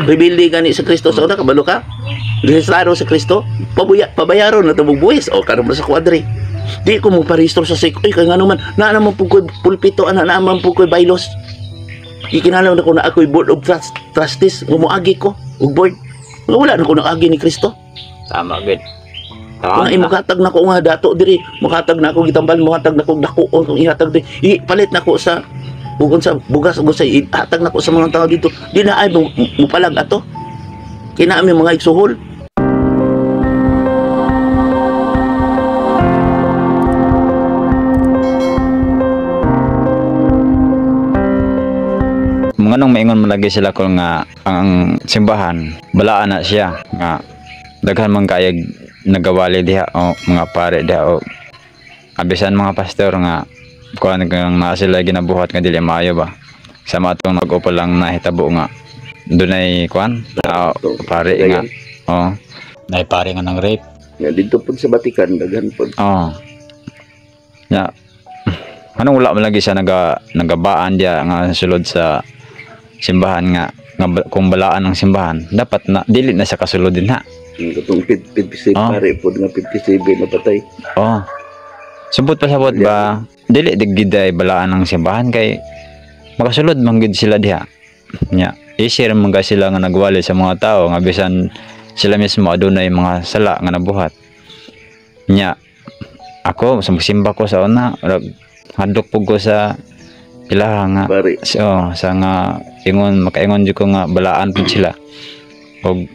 Rebelde gani sa Kristo sa una, kabalo ka. Rehistrado sa Kristo, pabuya, pabayaron na tabog buwis o karon sa kwadri. Di ko mo parehistro sa seko. Ay, kay nga naman, naa naman po ko'y pulpito, ana naman po ko'y bylaws. Ikinalaw na ko na ako'y board of trustees, nga moagi ko, ug board. Nga wala na ko nag-agi ni Kristo. Tama gid. Kung Tama. Ay, mukatag na ko nga dato diri, mukatag na ako gitambal, mukatag na ko dako o kung ihatag diri. Ipalit na ko sa ug sa bugas ug sa ihatag na ko sa mga tao dito. Di na ay mupalag ato. Kina mi mga igsuhol. Mga nung maingon man lagi sila ko nga ang simbahan balaan na siya nga daghan man kayag nagawali diha o mga pare diha o abisan mga pastor nga kuan kang naa sila ginabuhat nga dili maayo ba, sama atong nag-upo lang nahitabo nga dunay kuan pare nga oh nay pare nga nang rape. Nga dito pud sa Vatican daghan pud. Oh. Ya. Anong wala man lagi siya nagabaan diya nga sulod sa simbahan nga kung balaan ng simbahan dapat na dili na siya kasulod din ha. Katong 57 pare pud nga 57 na patay. Oh. Subot pa sabot ba dili di gid ay balaan ng simbahan kay makasulod man gid sila diha. Nya, easy ra man ka sila nga nagwali sa mga tao nga bisan sila mismo adunay mga sala nga nabuhat. Nya, ako sa magsimba ko sa una, murag hadlok pug ko sa ilaha nga Pare. Oh, sa nga ingon makaingon jud ko nga balaan pud sila. Og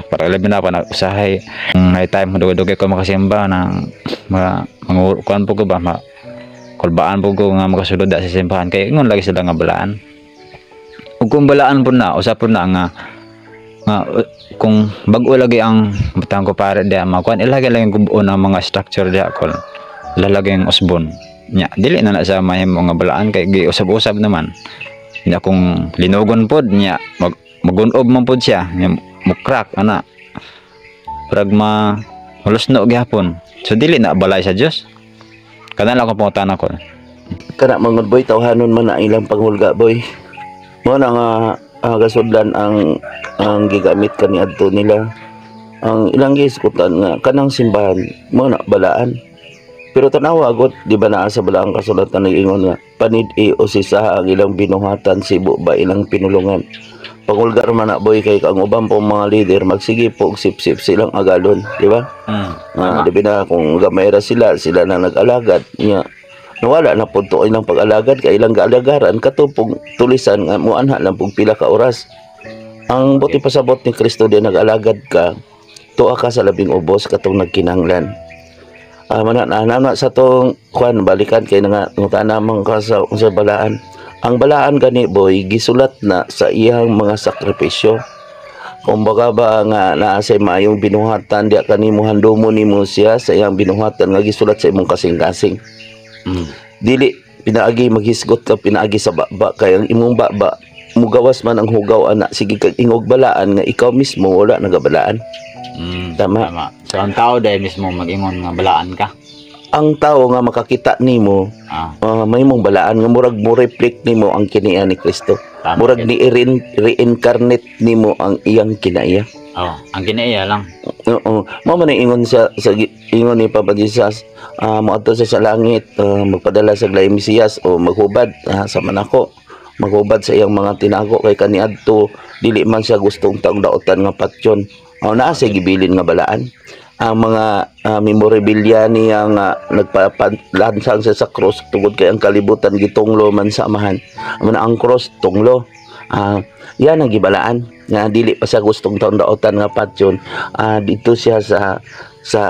para labi na pa na usahay may time dugay-dugay ko makasimba nang ma mangurukan po ko ba ma kulbaan po ko nga makasulod da sa simbahan kay ingon lagi sila nga balaan. Ug kung balaan po na usa po na nga nga kung bag-o lagi ang butang ko para diha makuan ilagay lang yung gubuon ang mga structure diha ko lalagay ang usbon nya dili na na sa mahimo nga balaan kay giusab-usab naman nya kung linugon pod nya magunob man pod siya nya mukrak ana murag ma malusno gihapon, so dili na balay sa Dios. Kana lang akong pangutana ko. Kana mga boy, tawhanon man na ilang panghulga, boy. Mo na nga gasudlan ang gigamit kaniadto nila. Ang ilang gisgutan nga kanang simbahan mo na balaan. Pero tanawa gud, di ba naa sa balaang kasulatan nag-ingon nga panid-i o sisaha ang ilang binuhatan, sibo ba ilang pinulungan. Panghulga man na, boy, kay ang uban pong mga leader magsige po og sip-sip silang agalon, di ba? Mm. Ah, labi na kung gamay ra sila, sila na nag-alagad niya. Nawala na po to ilang pag-alagad kay ilang gaalagaran kato pong tulisan nga muanha lang pong pila ka oras. Ang buti pasabot ni Kristo di nag-alagad ka, tuwa ka sa labing ubos katong nagkinahanglan. Ah, mana na, na sa tong kuan balikan kay nga ngutana man ka sa balaan. Ang balaan gani, boy, gisulat na sa iyang mga sakripisyo. Kumbaga ba nga naa sa maayong binuhatan diya kanimo, handumo nimo siya sa iyang binuhatan nga gisulat sa imong kasing-kasing. Dili pinaagi maghisgot ka pinaagi sa baba kay ang imong baba mugawas man ang hugaw ana, sige kag ingog balaan nga ikaw mismo wala nagabalaan. Tama. Tama. So ang tao dahil mismo mag-ingon nga balaan ka. Ang tao nga makakita nimo may mong balaan nga murag mo reflect nimo ang kinaiya ni Kristo. Tama. Murag ni reincarnate nimo ang iyang kinaiya. Oh, ang kinaiya lang. Oo. Mao man ang ingon sa ingon ni Papa Jesus, moadto siya sa langit, magpadala sa laing Mesiyas o maghubad sa manako. Maghubad sa iyang mga tinago kay kaniadto dili man siya gustong taong daotan nga patyon. O naa siya gibilin nga balaan. Ang mga memorabilia niya nga nagpapalansang siya sa cross tungod kay ang kalibutan gitunglo man sa amahan. Amo na ang cross tunglo. Yan ang gibalaan nga dili pa siya gustong taong daotan nga patyon. Dito siya sa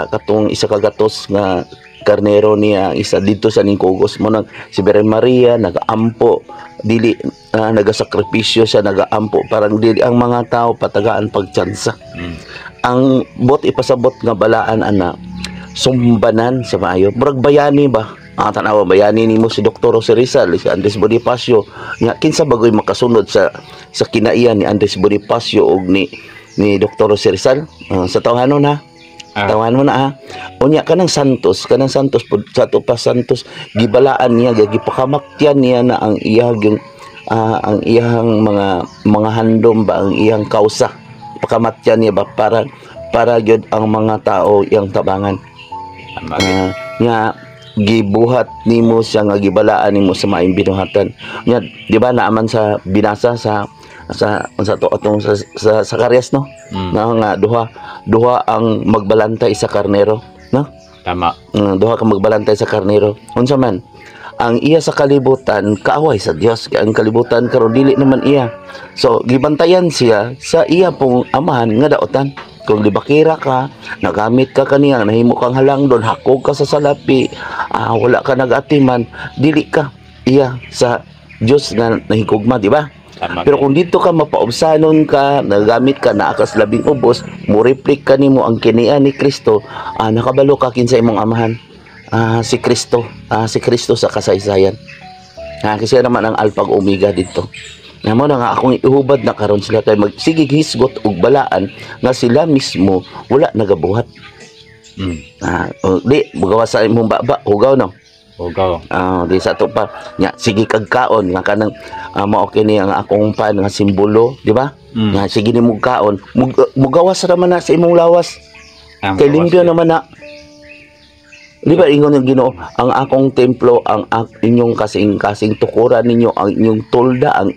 katong isa ka gatos nga karnero niya isa dito sa ning kugos mo nang si Birhen Maria nagaampo dili nagasakripisyo siya, nagaampo parang dili ang mga tao patagaan pagtsansa. Ang bot ipasabot nga balaan ana sumbanan sa maayo, murag bayani ba. Tanawa bayani nimo si Dr. Jose Rizal, si Andres Bonifacio nga kinsa bagoy makasunod sa kinaiyan ni Andres Bonifacio og ni Dr. Jose Rizal? Sa tawhanon ha. Tawahan mo na ha. Unya kanang Santos pud sa ato pa Santos gibalaan niya, gipakamatyan niya na ang iyang yung ang iyang mga handom ba, ang iyang kausa pakamatyan niya ba, para para gyud ang mga tao iyang tabangan. Tama gid. Nga gibuhat nimo siya nga gibalaan nimo sa maayong binuhatan nya, di ba? Naaman sa binasa sa to atong sa Zacarias, no? Na nga duha duha ang magbalantay sa karnero, no? Tama. Duha ka magbalantay sa karnero. Unsa man ang iya sa kalibutan, kaaway sa Dios, kay ang kalibutan karon dili naman iya. So gibantayan siya sa iya pong amahan nga daotan. Kung libakira ka, nagamit ka kaniya, nahimo kang halangdon, hakog ka sa salapi, wala ka nagatiman, dili ka iya sa Dios nga nahigugma, di ba? Tama. Pero kung dito ka mapaubsanon ka, nagamit ka naa kas labing ubos, mo reflect ka nimo ang kinian ni Kristo, nakabalo ka kinsa imong amahan. Si Kristo, si Kristo sa kasaysayan. Kasi naman ang Alpha ug Omega dito. Na mo na nga akong ihubad na karon sila kay magsige hisgot og balaan nga sila mismo wala nagabuhat. O, di mugawa sa imong baba, hugaw, no? Hugaw. Di sa ato pa nya sige kag kaon nga kanang mao kini ang akong pan nga simbolo, di ba? Nga sige ni mug kaon, mugawas ra man na sa imong lawas. Ang Kay gawas limpyo gid. Naman na. Di ba ingon ng Ginoo, ang akong templo, ang inyong kasing-kasing tukuran ninyo, ang inyong tolda, ang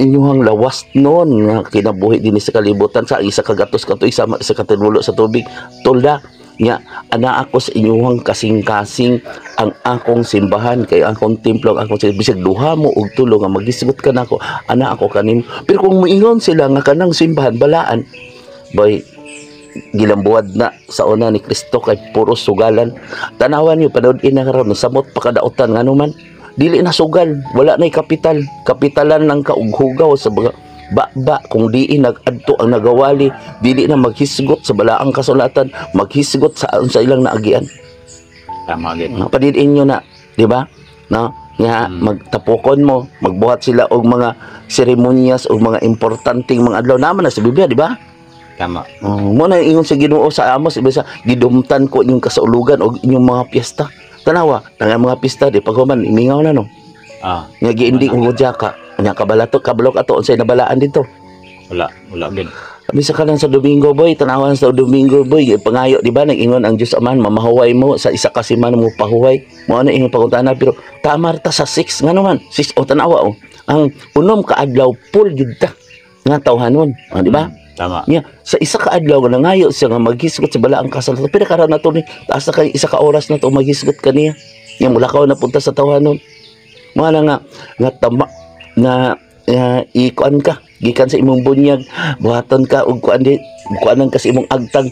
inyong lawas noon nga kinabuhi dinhi sa kalibutan sa isa ka gatos ka tuig sama sa katinulo sa tubig, tolda nya ana ako sa inyong kasing-kasing, ang akong simbahan kay akong templo, ang akong bisag duha mo og tulo nga magisgot ka nako, ana ako kanim. Pero kung moingon sila nga kanang simbahan balaan, boy, gilambuad na sa una ni Kristo kay puro sugalan. Tanawan niyo, panood na karon, samot pa kadautan. Ngano man dili na sugal? Wala na kapital, kapitalan lang ka og hugaw sa mga ba kung diin nagadto ang nagawali, dili na maghisgot sa balaang kasulatan, maghisgot sa ilang naagian. Tama gid. Nga panidin nyo na, di ba, no? Nga magtapokon mo, magbuhat sila og mga seremonyas o mga importanteng mga adlaw naman na sa Biblia, di ba? Tama. Oh, mo na ingon sa Ginoo sa Amos, iba sa gidumtan ko inyong kasaulugan og inyong mga piyesta. Tanawa, nang mga piyesta di paghuman mingaw na, no? Nga giindi og ka. Nya kabalato kabalok ato unsay nabalaan dito. Wala, wala gid. Bisa ka lang sa Domingo, boy, tanawan sa Domingo, boy, pangayo, di ba? Nag-ingon ang Dios Amahan, mamahuway mo sa isa ka semana mo pahuway. Mo ano ingon pangutana, pero tamar ta sa 6 ngano man? 6 o tanawa oh. Ang unom ka adlaw full gyud ta nga tawhanon, ah, di ba? Tama. Nya sa isa ka adlaw nga nangayo siya nga maghisgot sa balaang kasulatan. Pero karon na to ni taas na kay isa ka oras na to maghisgot kaniya. Nya mulakaw na punta sa tawhanon. Mo na nga nga tama nga ikuan ka gikan sa imong bunyag, buhaton ka og kuan di kuanan ka sa imong agtang,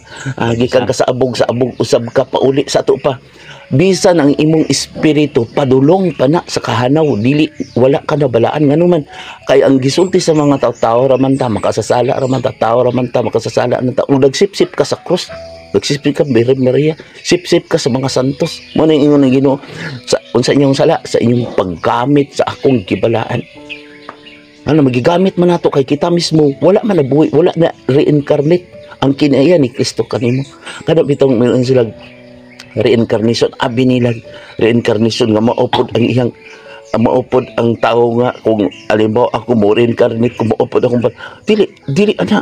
gikan ka sa abog usab ka pauli sa ato pa. Bisan ang imong espiritu padulong pa na sa kahanaw, dili wala ka na balaan. Ngano man? Kay ang gisulti sa mga tao, tao raman ta makasasala raman ta, tao raman ta makasasala na ta. Ug nagsipsip ka sa krus, nagsipsip ka Birhen Maria, sipsip ka sa mga santos. Mo na yung ingon ng Ginoo sa unsa inyong sala? Sa inyong paggamit sa akong gibalaan. Ano magigamit man nato kay kita mismo wala man nabuhi, wala na reincarnate ang kinaiya ni Kristo kanimo. Kada bitong meron sila reincarnation, abi nila reincarnation nga maupod ang iyang maupod ang tao nga kung alimbawa ako mo reincarnate kung maupod akong dili dili ana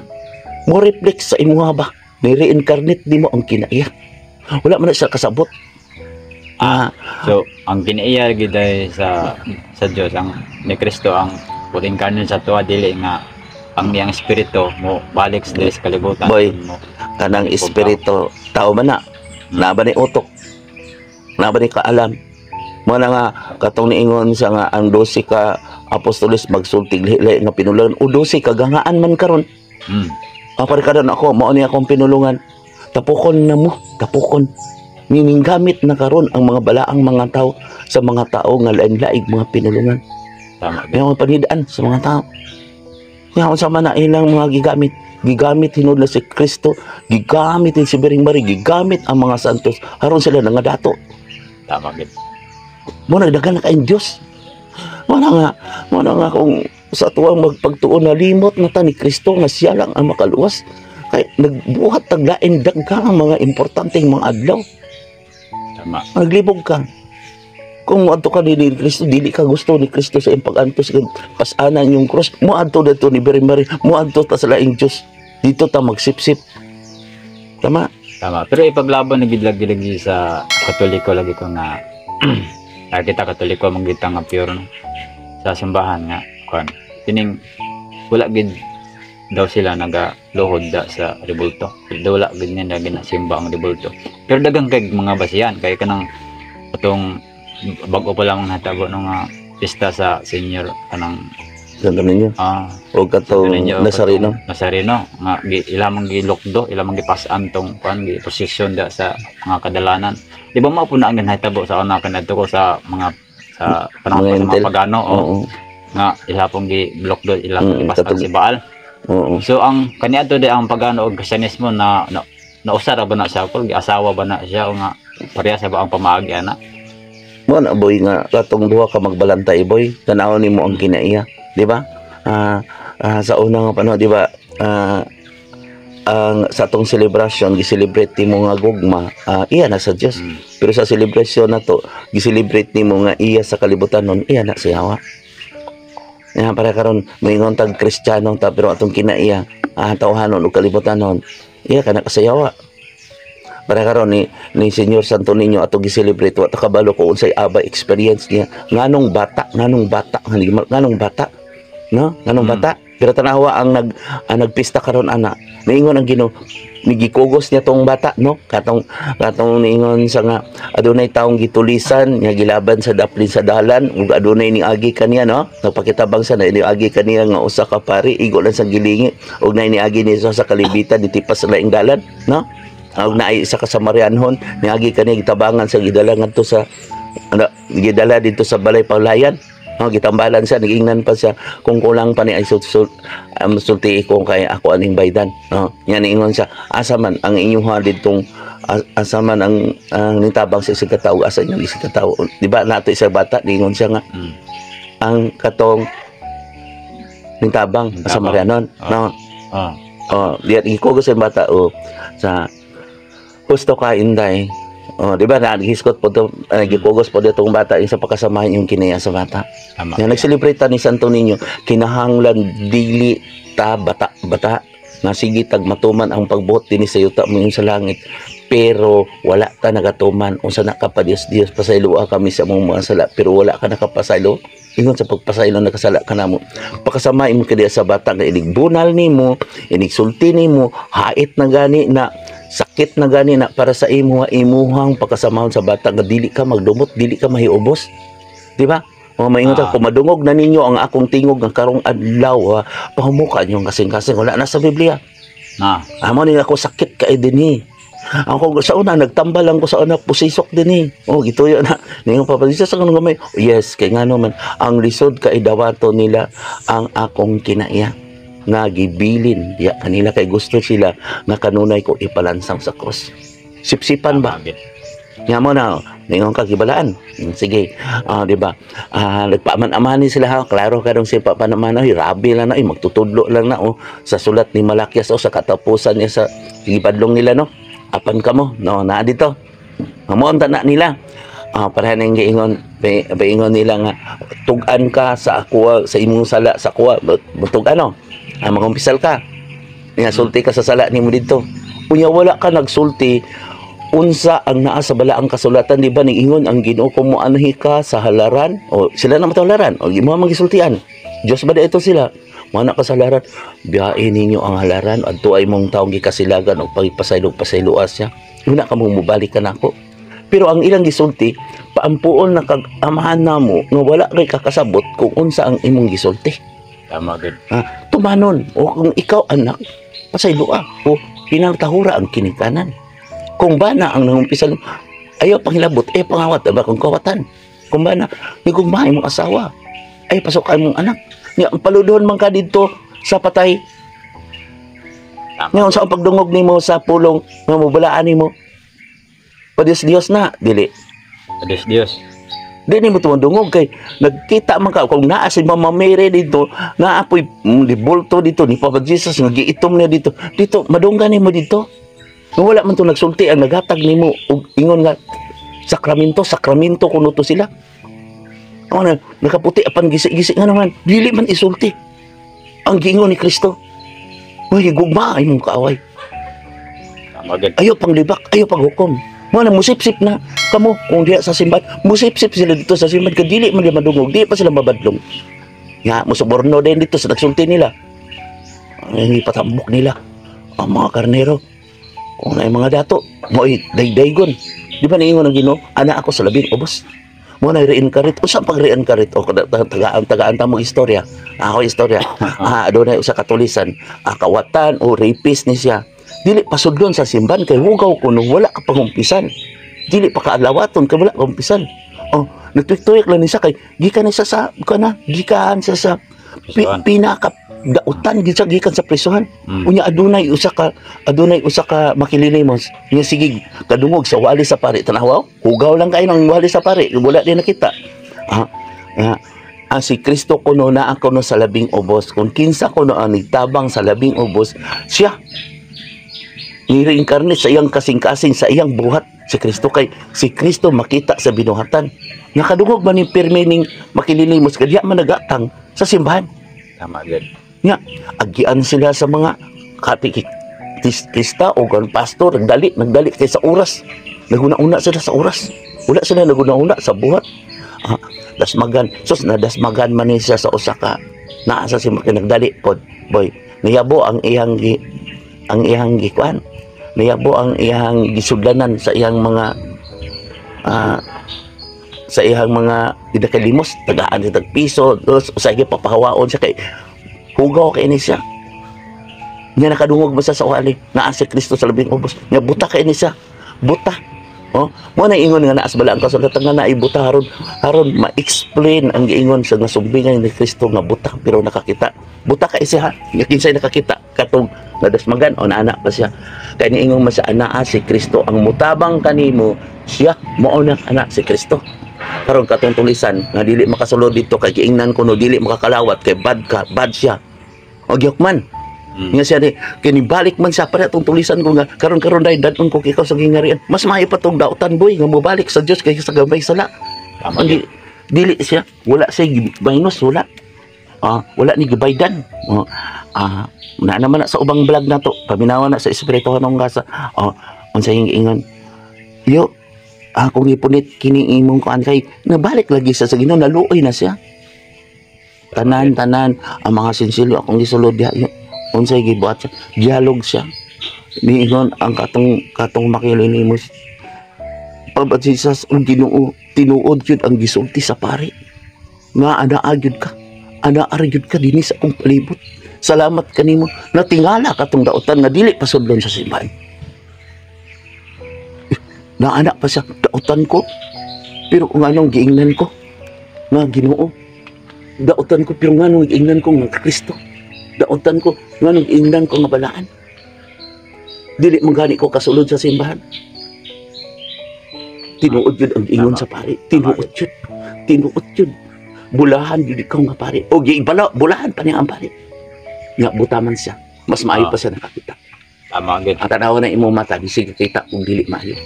mo reflect sa imuha ba ni reincarnate nimo ang kinaiya. Wala man na siya kasabot. So, ang kinaiya gid ay sa Dios ang ni Kristo ang incarnate sa tuwa, dili nga ang iyang espiritu mo balik sa diri sa kalibutan. Boy. Mo, Kanang espiritu, tao man na. Naa ba ni utok? Naa ba ni kaalam? Mo na nga katong niingon siya nga ang 12 ka apostoles magsultig lahi nga pinulungan o 12 kagangaan man karon. Pare karon ako mao ni akong pinulungan. Tapukon na mo, tapukon. Meaning gamit na karon ang mga balaang mga tao sa mga tao nga lain-laig mga pinulungan. Tama. May mga panidaan sa mga tao. Kaya kung sama na ilang mga gigamit, gigamit hinod na si Kristo, gigamit din si Birheng Maria, gigamit ang mga santos, haron sila nangadato. Tama gid. Mo nagdagan na kayong Diyos. Wala nga kung sa tuwang magpagtuon na limot na ta ni Kristo nga siya lang ang makaluwas. Kay nagbuhat taglain daghang ang mga importanteng mga adlaw. Tama. Naglibog ka. Kung moadto ka ni Kristo, dili ka gusto ni Kristo sa iyang pag-antos, pasanan yung cross, moadto dito ni Mary Mary, moadto ta sa laing Diyos. Dito ta magsipsip. Tama? Tama. Pero ipaglaban na gid lagi lagi sa Katoliko lagi ko nga nakita Katoliko man gid nga pure, no? Sa simbahan nga kuan. Kining wala gid daw sila nagaluhod da sa rebulto. Daw wala gid nila ginasimba ang rebulto. Pero dagang kay mga basihan kay kanang atong bag-o pa lamang natabo no nga pista sa senior kanang Santo Niño. O katong Santo Niño, Nazareno. Katong Nazareno nga gi, ilamang gilukdo, ilamang gipasan tong kuan, gi posisyon da sa mga kadalanan. Di ba mao po na ang nahitabo sa una kanadto ko sa mga sa panahon Mga pa sa mga intel. pagano o nga ila pong gi blokdo, ila pong gipasan si Baal. So ang kaniadto di ang pagano og Kristiyanismo na nausara ba na siya kol, giasawa ba na siya o nga pareha sa ba ang pamaagi ana? Mo na, boy, nga katong duha ka magbalantay, boy. Tan-awon nimo ang kinaiya, di ba? Sa unang panahon, di ba? Ang sa atong celebration, gi-celebrate nimo nga gugma, iya na sa Dios. Pero sa celebration na to, gi-celebrate nimo nga iya sa kalibutan nun, iya na siya wa. Ya, para karon moingon tag Kristiyano ta, pero atong kinaiya, tawhanon ug kalibutanon, iya kana kasayawa. Para karon ni Senyor Santo Niño atong gi-celebrate, wa ta kabalo kung unsay aba experience niya nganong bata, nganong bata, nganong bata, no, nganong bata. Pero tanawa ang nagpista karon ana, niingon ang Ginoo, nigikugos niya tong bata, no, katong niingon sa nga adunay taong gitulisan nga gilaban sa daplin sa dalan ug adunay niagi kaniya, no, nagpakitabang sa niagi kaniya nga usa ka pari, igo lang sa gilingi, ug nay niagi niya sa kalibitan, ditipas sa laing dalan, no, ug naay isa ka Samarianhon niagi kaniya, gitabangan sa, gidala ngadto sa ano, gidala dito sa balay palayan, no, gitambalan siya, nagingnan pa siya kung kulang pa ni ay sulti ko kay ako aning baydan, no. Yan, ingon siya, asa man ang inyong ditong asa man ang nitabang sa isang katawo, asa inyong isang katawo, di ba nato isang bata, ningon siya nga ang katong nitabang Nitabang. sa Marianon, no. Oh, diyan gikugos ang bata oh sa husto ka, inday. Oh, di ba na gihiskot po to, gikugos po ditong bata yung sa pakasamahan yung kinaya sa bata. Tama. Nga nag-celebrate ta ni Santo Niño, kinahanglan dili ta bata bata nga sige tag matuman ang pagbuot dinhi sa yuta mo sa langit, pero wala ta nagatuman. Unsa na ka pa Dios Dios, pasayloa kami sa among mga sala, pero wala ka nakapasaylo. Ingon sa pagpasaylo, nakasala ka namo. Pakasama imo kadiya sa bata nga inig bunal nimo, inig sulti nimo, hait na gani na, sakit na gani na para sa imo, imuhang pakasamahon sa bata nga dili ka magdumot, dili ka mahiubos, di ba? O maingon ta, kung madungog na ninyo ang akong tingog nga karong adlaw, ha, pahumuka niyo ang kasing-kasing. Wala na sa Biblia. Amo ni ako sakit kay dinhi. Ako sa una nagtambal lang ko, sa una pusisok dinhi. Oh, gituyo na. Ningon pa sa kanong gamay. Yes, kay ngano man ang lisod kay dawato nila ang akong kinaiya nga gibilin diya kanila kay gusto sila nga kanunay ko ipalansang sa krus. Sipsipan ba? Tama, gid. Nga mo na, ningon ka gibalaan. Sige, di ba? Nagpaaman-amani sila ha. Klaro ka dong si papaman, ay rabi lang na, ay magtutudlo lang na oh sa sulat ni Malakias oh sa katapusan niya sa gibadlong nila, no. Apan kamo, no, naa dito. Amo ang tana nila. Pareha nang giingon, paingon nila nga tug-an ka sa ako sa imong sala sa kuha, tug-an, no. Magumpisal ka. Nga sulti ka sa sala nimo didto. Unya wala ka nagsulti unsa ang naa sa balaang kasulatan, di ba niingon ang Ginoo kung moanhi ka sa halaran o sila na matawlaran halaran o imo magisultian Dios ba ito sila mana ka sa halaran, biyain ninyo ang halaran adto ay mong taong gikasilagan og pagpasaylo pasayloa siya, una ka mong mobalik ka nako. Pero ang ilang gisulti, paampuon na kag amahan namo nga wala kay kakasabot kung unsa ang imong gisulti. Tama gid. Tumanon o kung ikaw anak, pasayloa o pinagtahura ang kinikanan. Kung bana ang nangumpisal, ayaw panghilabot, ayaw pangawat, aba kung kawatan. Kung bana nigugmahay mong asawa, ay pasukan mong anak nga ang paludhon man ka didto sa patay. Tama. Ngayon sa ang pagdungog nimo sa pulong nga mobalaan nimo, Padiyos Dios na dili? Dios Dios. Di nimo tumudungog kay nagkita man ka kung naa si Mama Mary dito, naa po'y libulto dito ni Papa Jesus nga giitom niya dito. Dito madunggan nimo dito. Nga wala man to nagsulti ang naghatag nimo og ingon nga sakramento, sakramento kuno to sila. Ano, nakaputi apan gisi-gisi nga naman, dili man isulti ang giingon ni Kristo. Uy, gugma ay mong kaaway. Tama gid. Ayaw pang libak, ayaw pang hukom. Mo na musipsip na kamo kung diha sa simbahan, musipsip sila dito sa simbahan kay dili man nila madungog, di pa sila mabadlong. Nga musuborno din dito sa nagsulti nila. Ang ipatambok nila ang mga karnero. Kung na mga dato, mo'y daydaygon. Di ba niingon ang Ginoo, ana ako sa labing ubos. Mo na reincarnate. Usa pag reincarnate o tagaan tagaan ta mo istorya. Ako istorya. Adunay usa ka tulisan, kawatan o rapist ni siya. Dili pasudlon sa simbahan kay hugaw kuno, wala ka pangumpisan. Dili pa kaalawaton kay wala ka umpisan. Oh, nagtuwik-tuwik lang ni siya kay gikan ni siya sa kana, gikan siya sa pinaka dautan gid siya, gikan sa prisuhan. Unya adunay usa ka makililimos nga sige kadungog sa wali sa pari. Tanaw, hugaw lang kayo ng wali sa pari, wala din nakita. Si Kristo kuno naa kuno sa labing ubos. Kung kinsa kuno ang nagtabang sa labing ubos, siya ni-reincarnate sa iyang kasing-kasing, sa iyang buhat si Kristo, kay si Kristo makita sa binuhatan. Nakadungog man ni pirmi ning makililimos kay diya man nagatang sa simbahan. Tama gid. Nga agian sila sa mga katekista o gan pastor, nagdali nagdali kay sa oras, naguna-una sila sa oras, wala sila naguna-una sa buhat. Dasmagan, sus, nadasmagan man ni siya sa usa ka naa sa simbahan, nagdali pod boy, niyabo ang iyang gi, ang iyang gikuan, niyabo ang iyang gisudlanan sa iyang mga sa iyang mga idakalimos, tagaan siya tag piso, dos, usay papahawaon siya kay hugaw kay ni siya. Nga nakadungog ba siya sa wali, naa si Kristo sa labing ubos. Nga buta kay ni siya. Buta. Oh, mo na ingon nga naas bala ang kasulatan nga naibuta haron haron ma-explain ang giingon sa nga sumbingan ni Kristo nga buta pero nakakita. Buta kay siya. Nga kinsay nakakita katong nadasmagan o naana pa siya. Kay niingon man siya, anaa si Kristo ang mutabang kanimo, siya mao na anak si Kristo. Karon katong tulisan nga dili makasulod dito kay giingnan kuno dili makakalawat kay bad ka, bad siya. O gihok man. Nga siya ni kini balik man siya para atong tulisan ko nga karon karon dai dadon ko ikaw sa gingarian. Mas maayo pa tong dautan, boy, nga mobalik sa Dios kaysa sa gamay sala. Tama Ang gid. Dili siya, wala siya minus, wala. Wala ni gibaydan. Oh, na naman na sa ubang vlog na to. Paminawa na sa espiritu hanong gasa. Oh, unsa yung ingon? Yo, akong gipunit kini imong kuan kay nabalik lagi siya sa Ginoo, naluoy na siya. Tanan tanan ang mga sinsilyo akong gisulod diha. Yo, unsay gibuhat siya? Dialog siya. Niingon ang katong katong makilinimos. Papa Jesus, ang Ginoo, tinuod yun ang gisulti sa pari. Nga anaa gyud ka. Anaa gyud ka dinhi sa akong palibot. Salamat kanimo. Natingala katong dautan nga dili pasudlon sa simbahan. Naana pa siya, dautan ko. Pero kung anong giingnan ko, nga Ginoo. Dautan ko, pero nganong giingnan ko nga Kristo. Dautan ko, nganong giingnan ko nga balaan. Dili man gani ko kasulod sa simbahan. Tinuod yun ang ingon sa pari. Tinuod yun. Tinuod yun. Bulahan yun ikaw nga pari. O giibala, bulahan pa niya ang pari. Nga butaman siya. Mas maayo pa siya nakakita. Tama gid. Ang tanawa na imong mata, di sige kita kung dili maayo.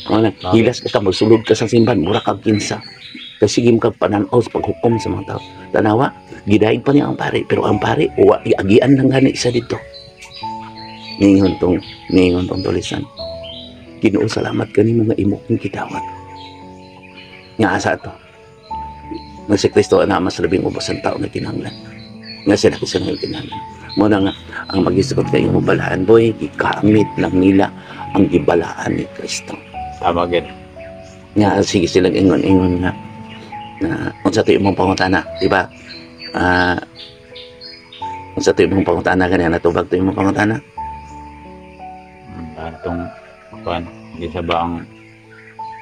Ano, Tama. hilas ka ka, magsulod ka sa simbahan, mura kag kinsa. Kasi sige mo kag pananaw sa paghukom sa mga tao. Tanawa, gidayeg pa niya ang pare, pero ang pare, uwa, iagian lang gani isa dito. Niingon tong tulisan. Ginoo, salamat kanimo nga imo kong gidawat. Nga asa to. Nga si Kristo na mas labing ubos ang tao nga kinahanglan. Nga sila kasi nga kinahanglan. Mo na nga ang magisgot kay imong balaan, boy, gikamit lang nila ang gibalaan ni Kristo. Tama gid. Nga sige silang ingon-ingon nga na unsa to imong pangutana, di ba? Unsa to imong pangutana kaniya, natubag to imong pangutana? Atong kuan, di sa ba ang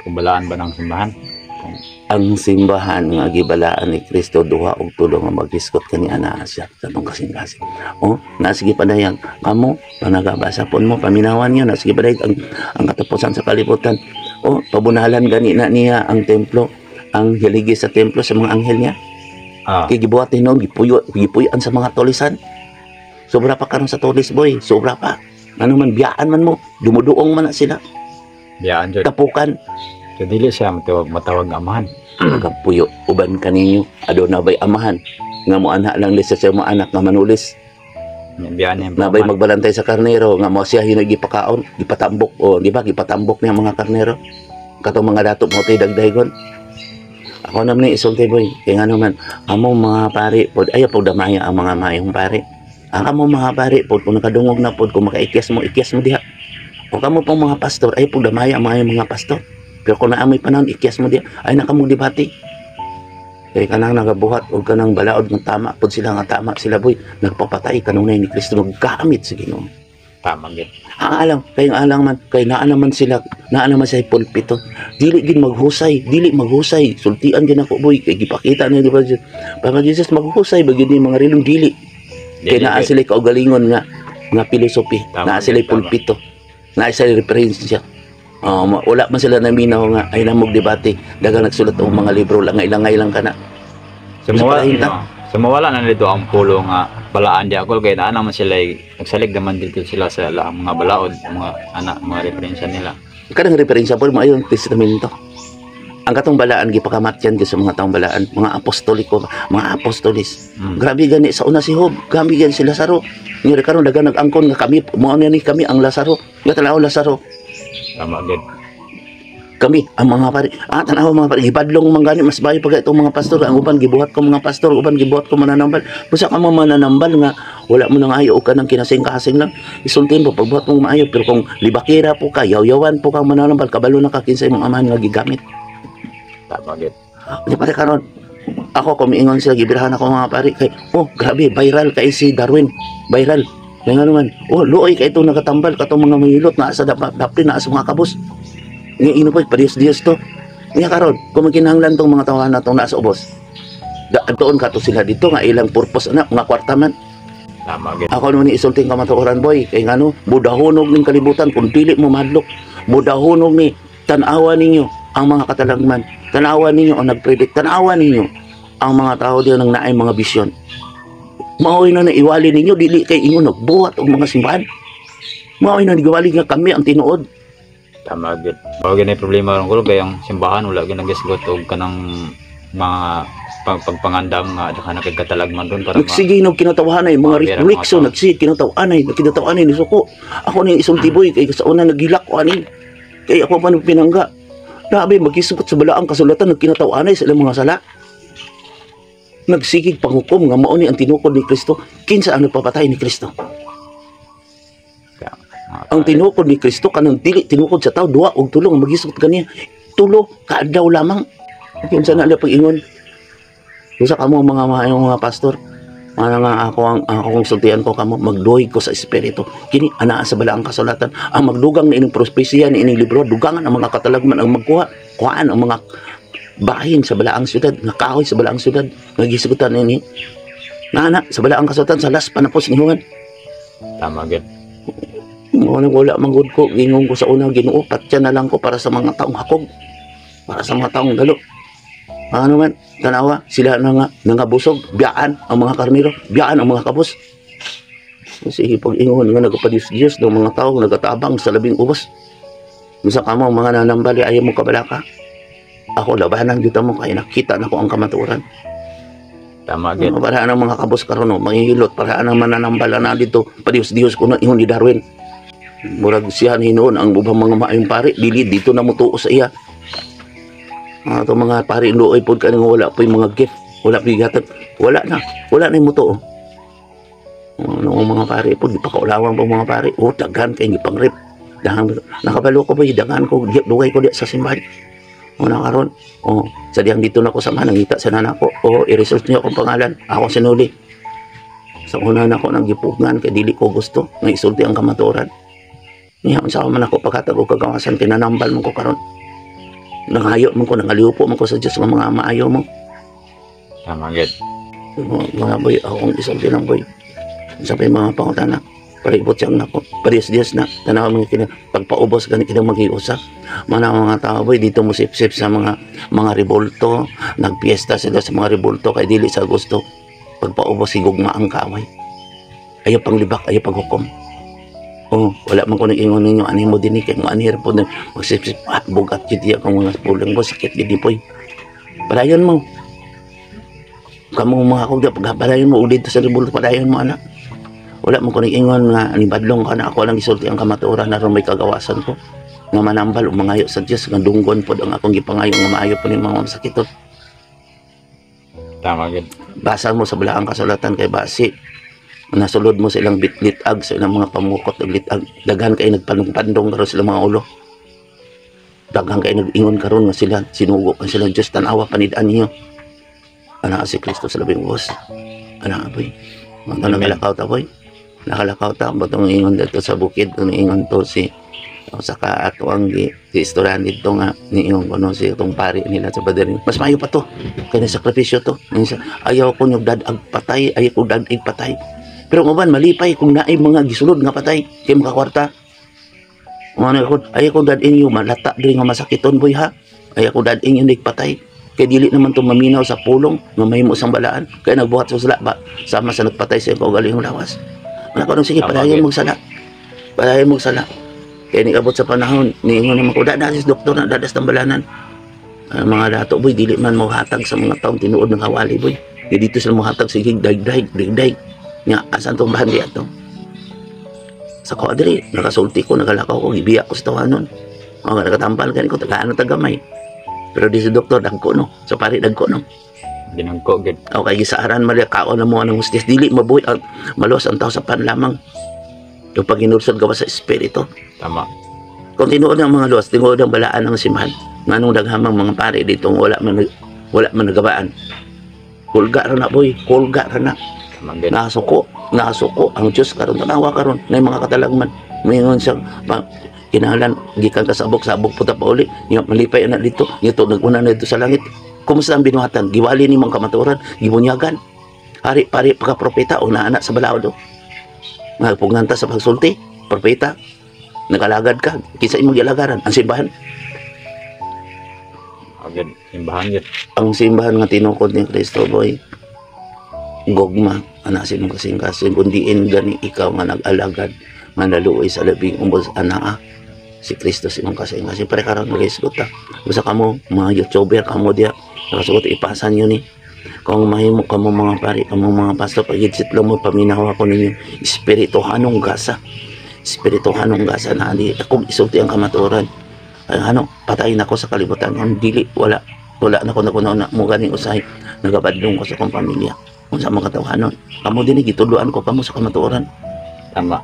kubalaan ba ng simbahan? Kung Ang simbahan nga gibalaan ni Kristo, duha og tulo nga magisgot kani anaa siya sa atong kasing-kasing. Oh, nasige padayag kamo panagabasa pon mo, paminawan niyo, nasige padayag ang katapusan sa kalibutan. Oh, pabunalan gani na niya ang templo, ang hiligi sa templo sa mga anghel niya. Kay gibuhat ni noon, gipuyo, gipuyoan sa mga tulisan. Sobra pa karon sa tulis, boy, sobra pa. Ano man biyaan man mo, dumuduong man na sila, Biyaan jud. tapukan. So dili siya matawag matawag nga amahan. Magapuyo uban kaninyo. Aduna bay amahan nga mo ana lang sa sa mga anak nga manulis? Biyan niya. Nabay magbalantay sa karnero nga mo siya hinay gipakaon, gipatambok o di ba, gipatambok niya ang mga karnero? Katong mga dato mo tay dagdaygon. Ako naman ni isulti, boy, kay nga naman among mga pari pod, ayaw pud damaya ang mga maayong pari. Ang among mga pari pod, kung nakadungog na pod, kung makaikyas mo, ikyas mo diha. O kamo pong mga pastor, ayaw pud damaya ang mga pastor, pero kung naamoy panahon, ikyas mo diha. Ay nakamong debate kay kanang nagabuhat og kanang balaod nga tama pod sila, nga tama sila, boy, nagpapatay kanunay ni Kristo, naggamit sa Ginoo. Tama gyud. Ang alang kay ang alang man kay naa naman sila, naa naman sa pulpito, dili gid maghusay, dili maghusay. Sultian gid ako, boy, kay gipakita niya, di ba, Papa Jesus, maghusay ba gid ni mga rilong? Dili kay naa sila kaugalingon nga nga philosophy. Tama naa sila gyud, tama. Pulpito, naa sila referensya. Oh, wala man sila naminaw nga ay namog debate, daghang nagsulat og mga libro lang, ilangay lang kana. So mawala, Sa palahinta. no? So mawala na dito ang pulo nga balaan di ako kay naa naman sila, nagsalig naman dito sila sa ang mga balaod, mga anak, mga referensya nila. Kanang referensya po maayo ang testamento. Ang katong balaan, gipakamatyan gyud sa mga taong balaan, mga apostoliko, mga apostolis. Grabe gani sa una si Job, grabe gani si Lazaro. Ngiri karon daghang nag-angkon nga kami mao ni kami ang Lazaro. Nga tanaw Lazaro. Tama gyud. Kami ang mga pari. Ah, tanaw mga pari, gibadlong man gani, mas bayo pa itong mga pastor. Ang uban gibuhat ko mga pastor, uban gibuhat ko mananambal. Busa ka mo mananambal nga wala mo nang ayo o kanang kinasing-kasing lang. Isultin mo pagbuhat mong maayo, pero kung libakira po ka, yaw-yawan po kang mananambal, kabalo na ka kinsay mong amahan nga gigamit. Tama gyud. Di pare karon. Ako kumiingon sila, gibirahan ako mga pare kay, oh grabe, viral kay si Darwin. Viral. Kaya nga naman, oh luoy kay itong nagatambal katong mga mahilot naa sa dapli, naa sa mga kabos. Nga ino pa parehas Dios to. Nga karon, kung magkinahanglan tong mga tawahan na tong naa sa ubos. Doon ka to sila dito nga ilang purpose ana mga kwarta man. Tama gyud. Ako naman isulting kamatuoran, boy, kay ngano budahonog ning kalibutan kung dili mo madlok. Budahonog ni, tan-awa ninyo ang mga katalagman. Tan-awa ninyo ang nagpredict. Tan-awa ninyo ang mga tao diyan nang naay mga bisyon. Maoy na naiwali ninyo, dili kay ingon nagbuhat og mga simbahan. Maoy na nagwali nga kami ang tinuod. Tama gyud. Mao gyud na problema ron ko kay ang simbahan wala gyud nagisgot og kanang mga pagpangandam nga daghan na kay katalagman ron para Nagsige nog kinatawahanay mga Mabira mga Rixo, tao. Nagsige kinatawahanay, kinatawahanay ni suko. Ako ni isulti, boy, kay sa una nagilak ko ani. Kay ako pa pinangga. Grabe magisugot sa balaang kasulatan, nagkinatawahanay sa ilang mga sala. Nagsigig panghukom nga mao ni ang tinukod ni Kristo. Kinsa ang nagpapatay ni Kristo? Mga Ang tinukod ni Kristo kanang dili tinukod sa tao, duha og tulo nga magisgot kaniya. Tulo kaadlaw lamang. Kinsa na nila pag-ingon? Usa kamo mga maayong mga pastor. Ana nga ako ang akong sultian ko kamo, magduhig ko sa espiritu. Kini anaa sa balaang kasulatan. Ang magdugang ni ining propesiya ni ining libro, dugangan ang mga katalagman, ang magkuha, kuhaan ang mga bahin sa balaang syudad, nga kahoy sa balaang syudad, nga gisgutan ini. Nana sa balaang kasulatan sa last panapos ni Juan. Tama gyud. Wala, wala man gud ko, gingon ko sa una, Ginoo, patya na lang ko para sa mga taong hakog, para sa mga taong dalo. Ano man, tanawa, sila na nga, nangabusog, biyaan ang mga karnero, biyaan ang mga kabos. Kasi pag ingon nga nagapadiyos Diyos ng mga tao nagatabang sa labing ubos. Misa ka mo, mga nanambali, ayaw mo kabalaka. Ako, labanan gyud mo kay nakita na ko ang kamatuoran. Tama gyud. Para ang mga kabos karon, no, manghihilot, para ang mananambala na dito, padiyos-diyos ko na ingon ni Darwin. Murag siya hinuon ang ubang mga maayong pari, dili dito na mutuo sa iya. Ato mga pari luoy pod ka nga wala po yung mga gift, wala po gihatag, wala na, wala na yung mutuo. Ano ang mga pari pod, gipakaulawan po mga pari, oh daghan kay gipangrip. Daghan nakabalo ko ba, daghan ko, dugay ko di sa simbahan. O na karon, oh, sa diyang dito na ko sa nangita sa nana ko, oh, i-research niyo akong pangalan, ako sinuli. Sa una na ako nang gipugngan kay dili ko gusto nga isulti ang kamatuoran. Niya unsa man ako paghatag og kagawasan, kinanambal man ko karon. Nangayo man ko, nangaliw po man ko sa Dios nga mga maayo mo. Tama gyud. Mga boy, akong isulti lang, boy. Sa pa yung mga pangutana, palibot siyang nako, parehas Dios na, tanaw mga kina, pagpaubos gani kinang magiusa. Mga mga tao, boy, dito mo sip-sip sa mga rebolto, nagpiesta sila sa mga rebolto kay dili sa gusto. Pagpaubos higugma ang kaaway. Ayaw panglibak, ayaw paghukom. Oh, wala man ko nag-ingon ninyo, ani mo dinhi kay mo anhir po na magsip-sip, ah, bugat gid iya kung mga pulang mo, sakit gid ni poy. Padayon mo. Kamo mga akong padayon mo dito sa libulto, padayon mo anak. Wala mo kunig ingon nga nibadlong ka na, ako lang gisulti ang kamatuoran aron may kagawasan ko nga manambal ug mangayo sa Dios nga dunggon pod ang akong gipangayo nga maayo po ning mga masakiton. Tama gid. Basa mo sa balaang kasulatan kay basi nasulod mo sa ilang bitlit-ag, sa ilang mga pamukot ug litag. Daghan kay nagpanong-pandong karon sila mga ulo. Daghan kay nag-ingon karon nga sila sinugo kan sila Dios. Tan-awa panid-an niyo. Ana si Kristo sa labing ubos. Ana boy. Mga nakalakaw ta boy. Nakalakaw ta batong ingon dito sa bukid, ang ingon to si o saka ato ang gi istoryahan dito nga niingon ko no si itong pari nila sa Baderin. Mas maayo pa to kay ni sakripisyo to. Ayaw ko nyug dad-ag patay, ayaw ko dad-ig patay. Pero ang uban malipay kung naay mga gisulod nga patay kay makakwarta. Mga ko, ayaw ko dad-ing yung malata diri nga masakiton boy ha. Ayaw ko dad-ing yung patay. Kay dili naman to maminaw sa pulong nga mahimo sang balaan. Kay nagbuhat sa sala ba sama sa nagpatay sa iyong kaugalingong lawas. Wala ko sige, padayon mong sala. Padayon mong sala. Kay niabot sa panahon, niingon naman ko, dadas doktor na, dadas tambalanan. Ang mga dato boy, dili man mo hatag sa mga taong tinuod ng hawali boy. Di dito sila mo hatag, sige, daig daig, daig daig. Nga, asan tong bahandi ato? Sa ko diri, nakasulti ko, nakalakaw ko, gibiya ko sa tawanon. O, nga nakatampal gani ko, tagaan na tagamay. Pero di sa doktor, dagko no. Sa pari, dagko no. Ginangko gid. O kay gisaaran mali kaon na mo ang hustis, dili mabuhi ang maluwas ang tao sa pan lamang. Yung pag-inursod gawa sa espiritu. Tama. Kung tinuod ang mga luwas, tinuod ang balaan ng simbahan. Nganong daghamang mga pare dito wala man nagabaan. Kulga ra na boy, kulga ra na. Tama gid. Nasuko, nasuko ang Diyos karon, tanawa karon na mga katalagman. Mingon siya pa, kinahanglan gikan ka sabok sabok puta pa uli. Nya malipay na dito, nya to naguna na dito sa langit. Kumusta ang binuhatan? Giwali nimong kamatuoran, gibunyagan. Hari pari pagka propeta o naana sa balaod. Nagpugnanta sa pagsulti, propeta. Nagalagad ka, kinsa imong gialagaran? Ang simbahan. Agad simbahan gid. Ang simbahan nga tinukod ni Kristo boy. Gogma ana sa imong kasing-kasing, kundiin gani ikaw nga nag-alagad nga naluoy sa labing ubos, anaa si Kristo sa imong kasing-kasing. Pare karon naghisgot ta. Basta kamo mga YouTuber kamo diya nakasugot, ipasa niyo ni kung mahimo kamo mga pari, kamo mga pastor, pagidsit lang mo paminaw ako ninyo espirituhanong gasa, espirituhanong gasa na di akong isulti ang kamatuoran. Ay, ano, patay na ako sa kalibutan ang dili wala wala na ko na na mo ganing usahay nagabadlong ko sa akong pamilya kung sa mga katawhanon kamo din gitudloan ko kamo sa kamatuoran. Tama.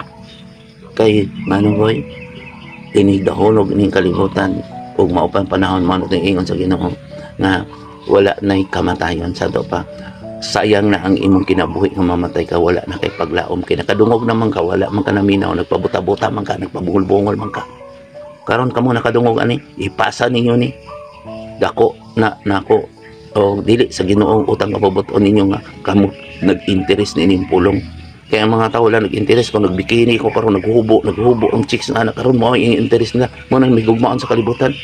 Kay ngano boy, inig dahulog ining kalibutan ug mao pa panahon man ingon sa Ginoo nga wala na'y kamatayon sa do pa. Sayang na ang imong kinabuhi nga mamatay ka, wala na kay paglaom, kay nakadungog naman ka, wala man ka naminaw, nagpabuta-buta man ka, nagpabungol-bungol man ka. Karon kamo nakadungog ani, ipasa ninyo ni dako na nako o dili sa Ginoong utang kabubuton ninyo nga kamo nag-interest nining pulong. Kaya ang mga tao wala nag-interest kung nagbikini ko karon, naghubo naghubo ang chicks na anak karon, mo ang interest nila mo nang may gugmaon sa kalibutan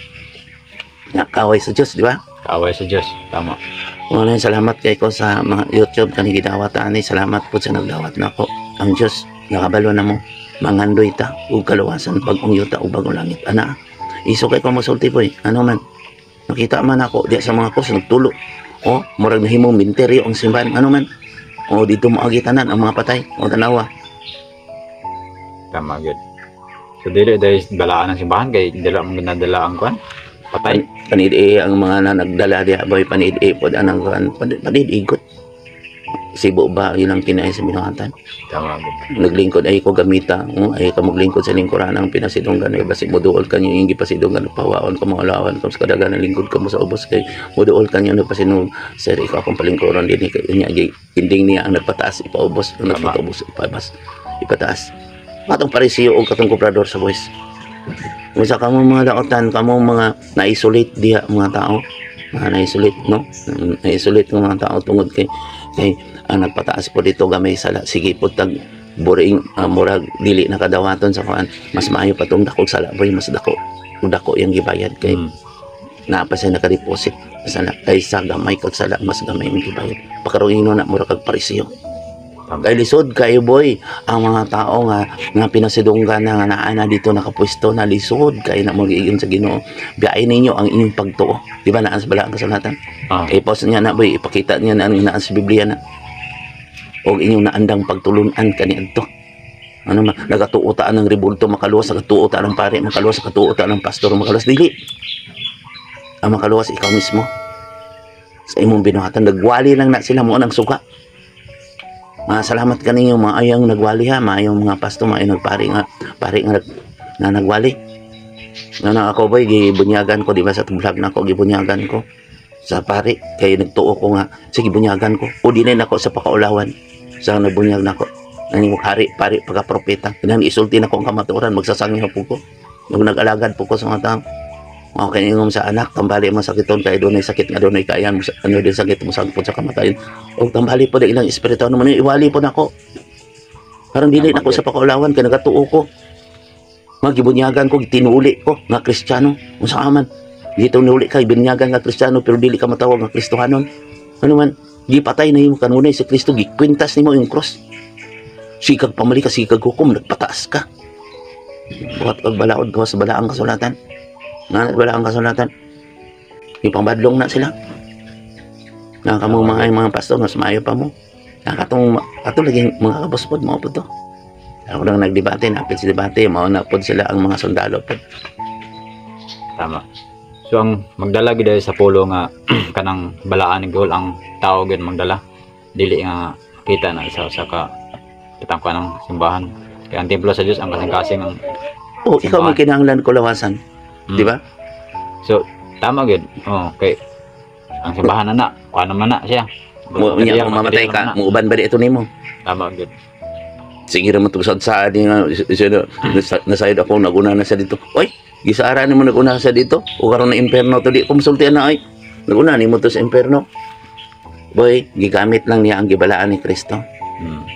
nga kaway sa Dios, di ba? Kaaway sa Dios. Tama. Wala, salamat kay ko sa mga YouTube kani gidawat ani. Salamat po sa nagdawat nako. Ang Dios nakabalo na mo. Mangandoy ta ug kaluwasan, bag-ong yuta ug bagong langit. Ana, iso kay ko mosulti boy. Ano man? Nakita man ako diya sa mga kos nagtulo. Oh, murag nahimong minteryo ang simbahan. Ano man? Oh, dito mo agi tanan ang mga patay. O tanawa. Tama gid. So dili dahil balaan ang simbahan kay dili man ginadala ang kwan. Patay. Panid ang mga na nagdala diya boy, panid pod anang kuan, panid igot. Sibo ba yun ang kinain sa binuhatan? Tama gid. Naglingkod ay ko gamita, oh, ay ka maglingkod sa lingkuran ang pinasidunggan ay basi moduol kanyo yung gipasidunggan, pawaon ka mo, alawan ka sa kadagan ng lingkod ka mo sa ubos kay moduol kanyo nagpasinog sir, ikaw akong palingkuran din kay niya inding niya ang nagpataas ipaubos, ang nagpataubos ipabas ipataas. Katong parisiyo og katong kubrador sa boys. Usa kamo mga daotan, kamo mga na-isolate diha mga tao, mga na-isolate no, na-isolate ng mga tao tungod kay kay ang nagpataas po dito gamay sala, sige po tag buring murag dili na kadawaton sa kuan, mas maayo pa tong dakog sala boy, mas dako dako yung gibayad kay naa pa siya naka-deposit sala kay sa gamay kag sala, mas gamay yung gibayad. Pakaroon na murag kag parisiyo. Tama. Kay lisod kayo, boy, ang mga tao nga nga pinasidunggan na nga naa na dito nakapwesto na, lisod kay na mo giingon sa Ginoo. Biyain ninyo ang inyong pagtuo. Di ba naa sa Balaang Kasulatan? Ah. I-post niya na, boy, ipakita niya na ang naa sa Biblia na. O inyong naandang pagtulunan kaniadto. Ano man, nagatuo ta ng rebulto makaluwas, nagatuo ta ng pare makaluwas, nagatuo ta ng pastor makaluwas, dili. Ang makaluwas ikaw mismo. Sa imong binuhatan, nagwali lang na sila mo ang suka. Mga salamat kaninyo, maayong nagwali ha, maayong mga pasto, maayong nagpari nga, pari nga, nga nagwali. Nga na ako, boy, gibunyagan ko, di ba sa vlog na ako, gibunyagan ko sa pari, kay nagtuo ko nga, sige, bunyagan ko. O di na ako sa pakaulawan, sa nabunyag na ako. Nang hari, pari, pagka-propeta. Kinahanglan isulti na ko ang kamatuoran, magsasangih po ko. Nung nag-alagad po ko sa mga tao. Okay, ingom sa anak, tambali mo sakiton kay dunay sakit nga dunay kayan, ano din sakit mo sangpot sa kamatayon. Og tambali po na ilang espiritu ano man iwali po nako. Parang dili nako sa pakaulawan kay nagatuo ko. Magibunyagan ko, tinuli ko nga Kristiyano. Unsa ka man? Gitinuli ka, binyagan nga Kristiyano pero dili ka matawag nga Kristohanon. Ano man, gipatay na imo kanunay si Kristo, gikwintas nimo yung cross. Sikag pamali ka, sikag hukom, nagpataas ka. Buhat kag balaod gawas sa Balaang Kasulatan. Nga Balaang Kasulatan. Ipambadlong na sila. Nga kamo mga mga pastor, mas maayo pa mo. Nga katong ato lagi mga kabuspod mo po to. Ako lang nagdebate, napil sa debate, mao na pod sila ang mga sundalo pod. Tama. So ang magdala gid sa pulo nga kanang balaan ni gol ang tao gid magdala. Dili nga kita na isa sa ka patangkuan ng simbahan. Kaya ang templo sa Dios ang kasing-kasing ang Oh, ikaw may simbahan. Kinahanglan ko lawasan, di ba? So tama gid. Oh, kay ang simbahan na na, kuan naman na siya. Mo unya kung mamatay ka, muuban ba di ito nimo? Tama gid. Sige ra mo tugod sa ani nga sino nasayod ako naguna na siya dito. Oy, gisaara nimo naguna siya dito o karon na imperno to, di ko musultian na ay. Naguna nimo to sa imperno. Boy, gigamit lang niya ang gibalaan ni Kristo.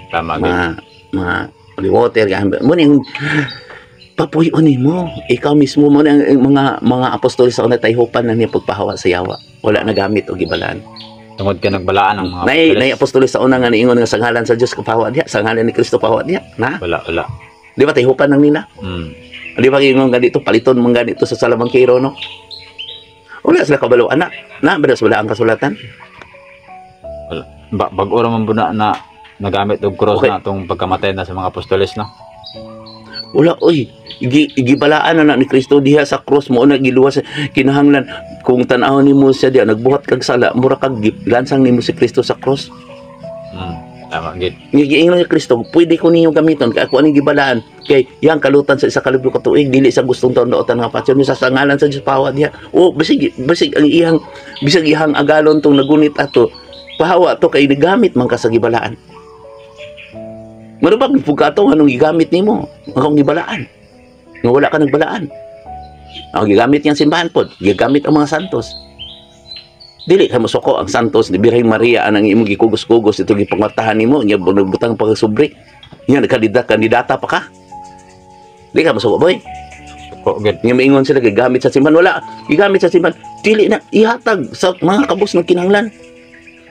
Tama gid. Mga holy water gamit. Mo ning papuyo nimo. Ikaw mismo mo ang mga apostol sa una tayhupan na niya pagpahawa sa yawa. Wala na gamit og gibalaan. Tungod kay nagbalaan ang mga Nay apostoles. Nay apostoles sa una nga niingon nga sa ngalan sa Dios kapahawa diha, sa ngalan ni Kristo pahawa diha. Na, Wala, wala. di ba tayhupan lang nila? Di ba ingon ganito paliton man ganito sa salamangkero, no? Wala sila kabalo anak. Na ba sa Balaang Kasulatan? Wala. Bag-o ra man na na nagamit og cross Okay. na atong pagkamatay na sa mga apostoles, no. Wala oy. Gibalaan na na ni Kristo diha sa cross mo na giluwas kinahanglan kung tan-awon nimo siya diha nagbuhat kag sala mura kag lansang nimo si Kristo sa cross. Tama gid. Nga giingon ni Kristo, pwede ko ninyo gamiton kay ako aning gibalaan kay yang kalutan sa 1,000 ka tuig dili sa gustong taon daotan nga patsyon sa ngalan sa Dios pahawa diha. O basig basig ang iyang bisag iyang agalon tong nagunit ato pahawa to kay nagamit man ka sa gibalaan. Mano ba pugato anong gigamit nimo? Ang gibalaan. Nga wala ka nagbalaan. Ang gigamit niyang simbahan pod, gigamit ang mga santos. Dili ka mosoko ang santos ni Birheng Maria anang imong gikugos-kugos ito gipangwartahan nimo nya nagbutang pa sobre. Nya nagkandidata kandidata pa ka. Di ka mosoko, boy. Suko gid. Nya maingon sila gigamit sa simbahan, wala gigamit sa simbahan. Dili na ihatag sa mga kabus ng kinahanglan.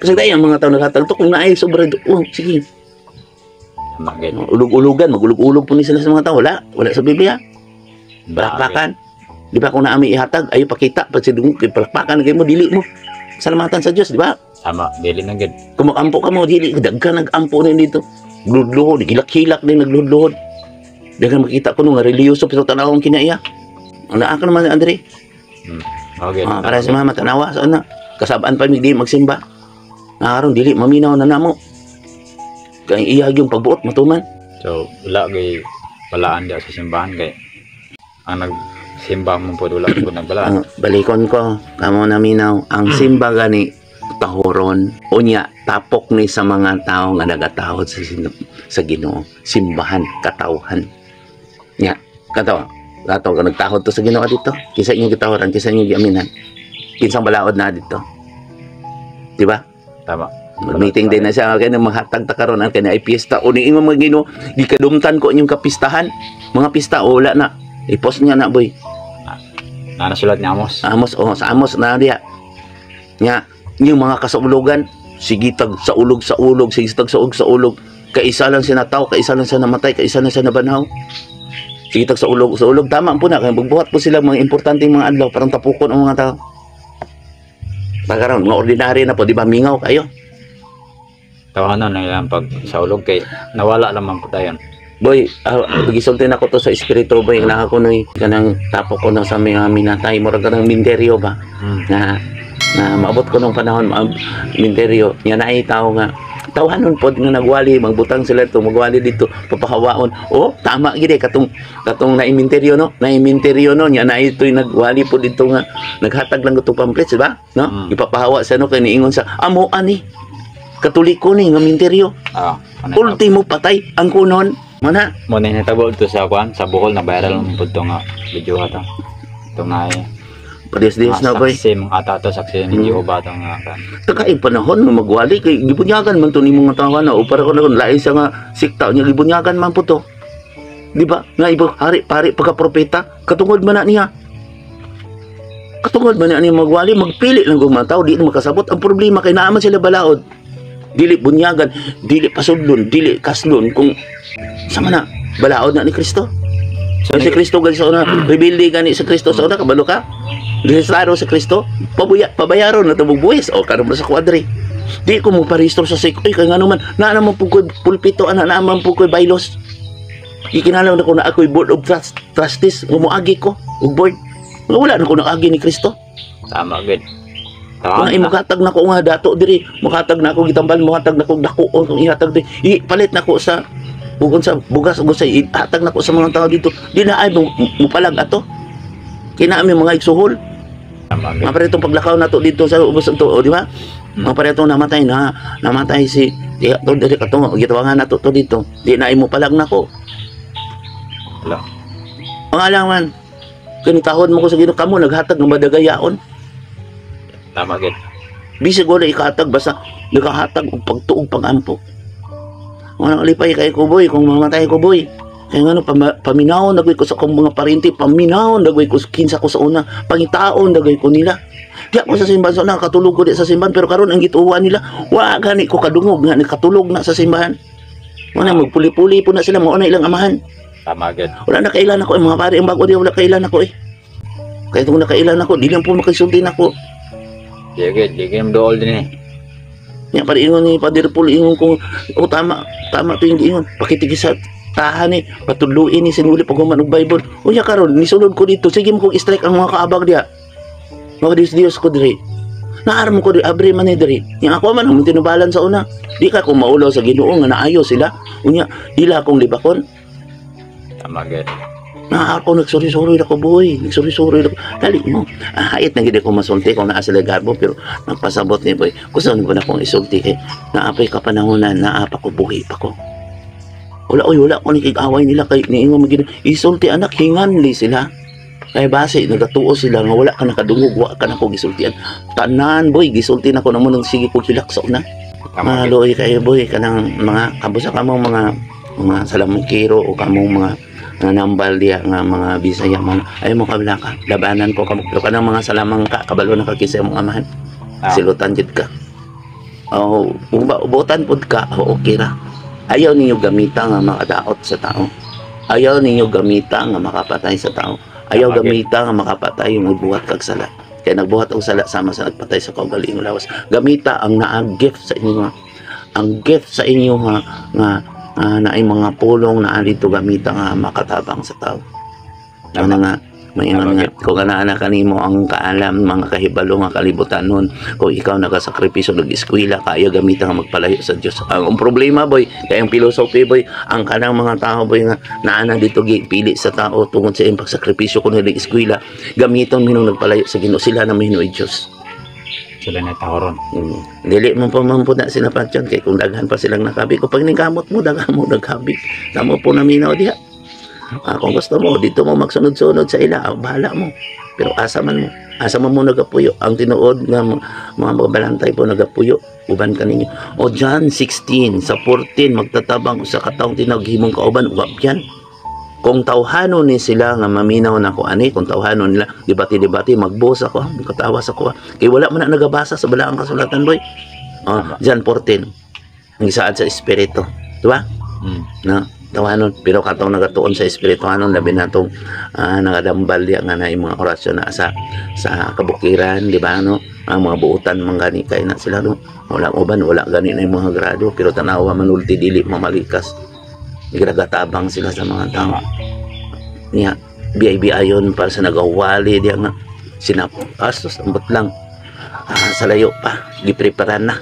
Kasi dahil ang mga tao naghatag to kung naay sobra, oh, sige. Tama gid. Ulug-ulugan, magulog-ulog po ni sila sa mga tao. Wala, wala sa Biblia. Palakpakan. Di ba kung naami ihatag, ayo pakita, pagsidung, palakpakan kay mo, dili mo. Salamatan sa Diyos, di ba? Tama, dili na gid. Kung makampo ka mo, dili, dagka nag-ampo na dito. Gludluhod, hilak-hilak din nagludluhod. Daghan makita ko nung nga reliyoso, pero tanawang kinaiya. Ang ka naman, Andre. Okay. Ah, para sa mama, tanawa, saan na? Kasabaan pa, di magsimba. Nakaroon, dili, maminaw na namo. Kaya iyag yung pagbuot, matuman. So wala kay balaan diya sa simbahan kay ang nagsimba mo po wala po nagbalaan. Ang balikon ko, kamo na minaw, ang simba gani tahoron, unya tapok ni sa mga tao nga nagatahod sa Ginoo, simbahan, katawhan. Nya, katawa, kato ka nagtahod to sa Ginoo dito. Kinsa inyong gitahoran, kinsa inyong giaminan. Kinsang balaod na dito. Di ba? Tama. Mag-meeting din na siya kay maghatag ta karon ang kani ay piyesta. Uni ingon mga Ginoo, gikadumtan ko inyong kapistahan. Mga pista o wala na. I-post niya na, boy. Na nasulat ni Amos. Amos, oh, sa Amos na diya. Nga, yung mga kasaulugan, sige tag sa ulog sa ulog, sige tag sa ulog sa ulog. Kaisa lang siya nataw, kaisa lang siya namatay, kaisa lang siya nabanhaw. Sige tag sa ulog tama po na kay magbuhat po sila mga importanteng mga adlaw, parang tapukon ang mga tao. Pagkaroon, mga ordinary na po, di ba mingaw kayo? Tawanan na ilang pag sa ulog kay nawala lamang po tayo. Boy, gisulti na ko to sa espiritu, boy, na ako noy kanang tapok ko na sa mga minatay, murag kanang minteryo ba na na maabot ko nung panahon minteryo nya naay tao nga tawhanon pod nga nagwali, magbutang sila to, magwali dito, papahawaon. Oh, tama gid eh, katong katong naiminteryo no, naiminteryo no, nya naay to'y nagwali pod dito nga naghatag lang itong pamphlets, di ba no? Ipapahawa sa no kay niingon sa amo ani Katoliko ni nga minteryo. Ano Ultimo patay ang kunon mana. Mo na hitabo dito sa kwan sa Bohol, na viral man pud to nga video ato. Ito nga eh. Parehas dihas na, boy. Saksi mga ata to, saksi ni Jehovah to nga kan. Taka panahon nga magwali kay gibunyagan man to nimo nga tawa na o para ko na lain sa nga sikta nya, gibunyagan man po to. Di ba? Nga iba hari pari pagka propeta katungod man na niya. Katungod man na niya magwali, magpili lang kung mga tao di na makasabot. Ang problema kay naa man sila balaod. Dili bunyagan, dili pasudlon, dili kaslon kung sama na balaod na ni Kristo. So, So, si Kristo gani sa una, rebelde gani sa Kristo sa una, kabalo ka? Rehistrado sa Kristo, pabuya, pabayaron na tabog buwis, o karon sa kwadri. Di ko mo parehistro sa sek, ay, kay nga naman, naa naman po ko'y pulpito, ana, naa man po ko'y bylaws. Ikinalaw na ko na ako'y board of trustees, ngumuagi ko, ug board. Nga wala na ko nakaagi ni Kristo. Tama gid. Kung Tama. ay mukatag na ko nga dato diri, mukatag na ako gitambal, mukatag na ko dako kung ihatag diri. Ipalit na ko sa ugon sa bugas, ugon sa ihatag na ko sa mga tao dito. Di na ay mupalag ato. Kinaami mga igsuhol. Tama gid. Mga paretong paglakaw nato dito sa ubos to, o di ba? Mga paretong namatay na, namatay si di to diri kato gitawangan nato to dito. Di na ay mupalag nako. Wala. Ang alangan. Kinitahod mo ko sa Ginoo kamo naghatag ng madagayaon. Tama gid. Bisag wala ikahatag, basta nakahatag og pagtuog pagampo. Wala lipay kay ko, boy, kung mamatay ko, boy. Kaya nga no, paminawon dagway ko sa akong mga parente, paminawon dagway ko kinsa ko sa una, pangitaon dagway ko nila. Di ako sa simbahan sa una, katulog ko di sa simbahan, pero karon ang gituwa nila, wa gani ko kadungog nga nakatulog na sa simbahan. Wala magpuli-puli po na sila, mao na ilang amahan. Tama gid. Wala na kailan ako, eh, mga pare ang bago di wala kailan ako eh. Kaya kung nakailan ako, di lang po makaisulti nako. Di gid, di gid dool din eh. Nya pa ingon ni Father Paul, ingon ko, oh, tama, tama to yung ingon. Pakitigis sa tahan ni, patudluin ni sinuli pag human og Bible. Unya karon nisulod ko dito, sige mo kong strike ang mga kaabag diya. Mga Diyos Diyos ko diri. Naarmo ko diri, abre man ni diri. Nya ako man ang tinubalan sa una. Di ka kung maulaw sa Ginoo nga naayo sila. Unya ila akong libakon. Tama gid. Na ako nagsuri-suri ako, boy, nagsuri-suri ako. Dali mo. Ah, hait na gid ako masulti kung naa sila garbo, pero nagpasabot ni boy. Kusa ko na kong isulti kay naapay kapanahonan, naapa ko, buhi pa ko. Wala oy, wala ko nikig-away nila kay niingon magid isulti anak, hinganli sila. Kay base nagatuo sila nga wala ka nakadungog, wa ka nako gisultian. Tanan, boy, gisulti nako namo nang sige ko hilak sa una. Tama Mga gid. luoy kayo, boy, kanang mga kabusa kamong mga mga salamukiro o kamong mga nambal diya nga mga Bisaya man ay mo kabila ka labanan ko kamo, pero kanang mga salamangka, kabalo na ka kinsa imong amahan. Silutan jud ka oh, uba ubotan pud ka o okay ra. Ayaw ninyo gamita nga makadaot sa tao, ayaw ninyo gamita nga makapatay sa tao, ayaw Tama, gid. gamita nga makapatay yung magbuhat kag sala, kay nagbuhat og sala sama sa nagpatay sa kaugalingong lawas. Gamita ang naa gift sa inyo nga, ang gift sa inyo nga nga naay mga pulong naa dito, gamita nga makatabang sa tao. Ano nga maingon Tama, nga kung ana kanimo ang kaalam, mga kahibalo nga kalibutan nun, kung ikaw nagasakripisyo, nag-eskwela ka, ayaw gamita nga magpalayo sa Dios. Ang problema, boy, kay ang philosophy, boy, ang kanang mga tao, boy, nga naana dito pili sa tao tungod sa iyang pagsakripisyo kung nag-eskwela, gamiton mo nagpalayo sa Ginoo, sila na mahinoy Dios. Sila na tahoron. Dili man po man po na sila patyon kay kung daghan pa silang nakabi ko pag ningkamot mo daghan mo naghabi kamo po naminaw diha. Kung gusto mo dito mo magsunod-sunod sa ila, bahala mo, pero asa man mo nagapuyo ang tinuod nga mga balantay po nagapuyo uban kaninyo. O John 16 sa 14, magtatabang usa ka taong tinawag himong kauban ug abyan. Kung tawhanon ni sila nga maminaw na ko ani, kung tawhanon nila debate-debate, magbosa ko, katawa sa ko kay wala man na nagabasa sa balaang kasulatan, boy. Oh, John 14, ang isaad sa espiritu. Di ba? Mm. No, tawanon, pero katong nagatuon sa espirituhanon, labi na tong nagadambal diya nga na yung mga orasyon na sa kabukiran, di ba, no? Ang mga buutan man gani kay na sila, no? Wala uban, wala gani na yung mga grado, pero tanawa manulti, dili mamalikas, nagagatabang sila sa mga tao. Niya BIB ayon para sa nagawali diya nga sinap asos, ambot lang sa layo pa gipreparan na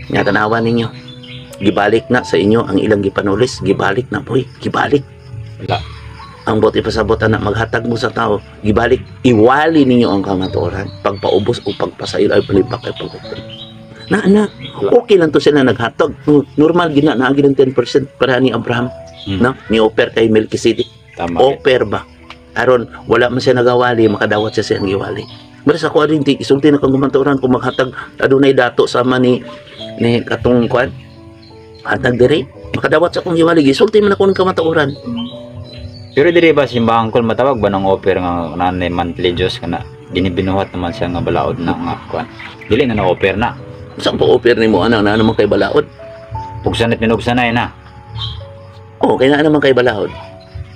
nga. Tanawa ninyo, gibalik na sa inyo ang ilang gipanulis, gibalik na, boy, gibalik. Wala. Ang bot ipasabot na maghatag mo sa tao, gibalik. Iwali ninyo ang kamatuoran, pagpaubos o pagpasaylo ay palipak ay pag na na. Okay lang to sila naghatag. Normal gina naagi ng 10% para ni Abraham, no, ni offer kay Melchizedek. Tama. Offer ba, aron wala man siya nagawali, makadawat siya sa iyang giwali. Pero sa kuha din, isulti na kang gumanturan kung maghatag, adunay dato sama ni katong kuan, hatag diri, makadawat sa akong giwali. Gisulti man ako ng kamatuoran. Pero diri ba simbahan ko matawag ba ng offer nga nanay monthly dues kana ginibinuhat naman siya nga balaod na nga kuan. Dili na na offer na. Saan po offer nimo ana na naman kay balaod? Pugsanit minugsanay na. Oh, kay naa naman kay balaod.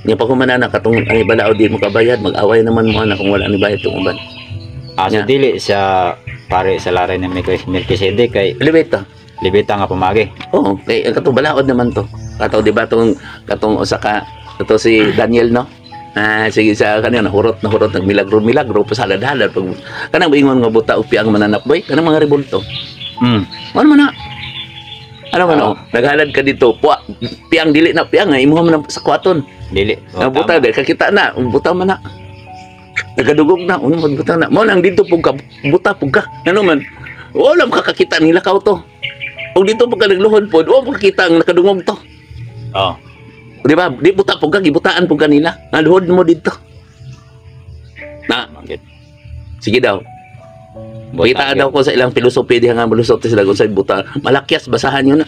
Nya pag humana na katong ay balaod, di mo kabayad, mag-away naman mo ana kung wala ni bayad tong uban. Ah, so dili siya pare sa laray ni Melchizedek kay Levita. Levita nga pamagi. Oo, kay ang katong balaod naman to. Kato, di ba, tong katong usa ka ito si Daniel, no? Ah, sige, sa kanya nahurot nahurot, nagmilagro milagro pa sa halad-halad pag kanang ingon nga buta upi ang mananap, boy, kanang mga rebulto. Ano man na? Ano man oh, naghalad ka dito, puwa, piang dili na piang nga imuha man ang sa kwaton. Dili. Oh, buta dili kakita na, buta man na. Nagadugog na, uno man buta na. Mao nang dito pug ka, buta pug ka. Ano man? Wala makakakita nila lakaw to. Og dito pag ka nagluhod pod, wala makakita ang nakadungog to. Oh. Di ba? Di buta pug ka, gibutaan pug ka nila. Naluhod mo dito. Na, Magit. Sige daw. Kita daw ko sa ilang philosophy diha nga malusot sila kung sa buta. Malakyas, basahan nyo na.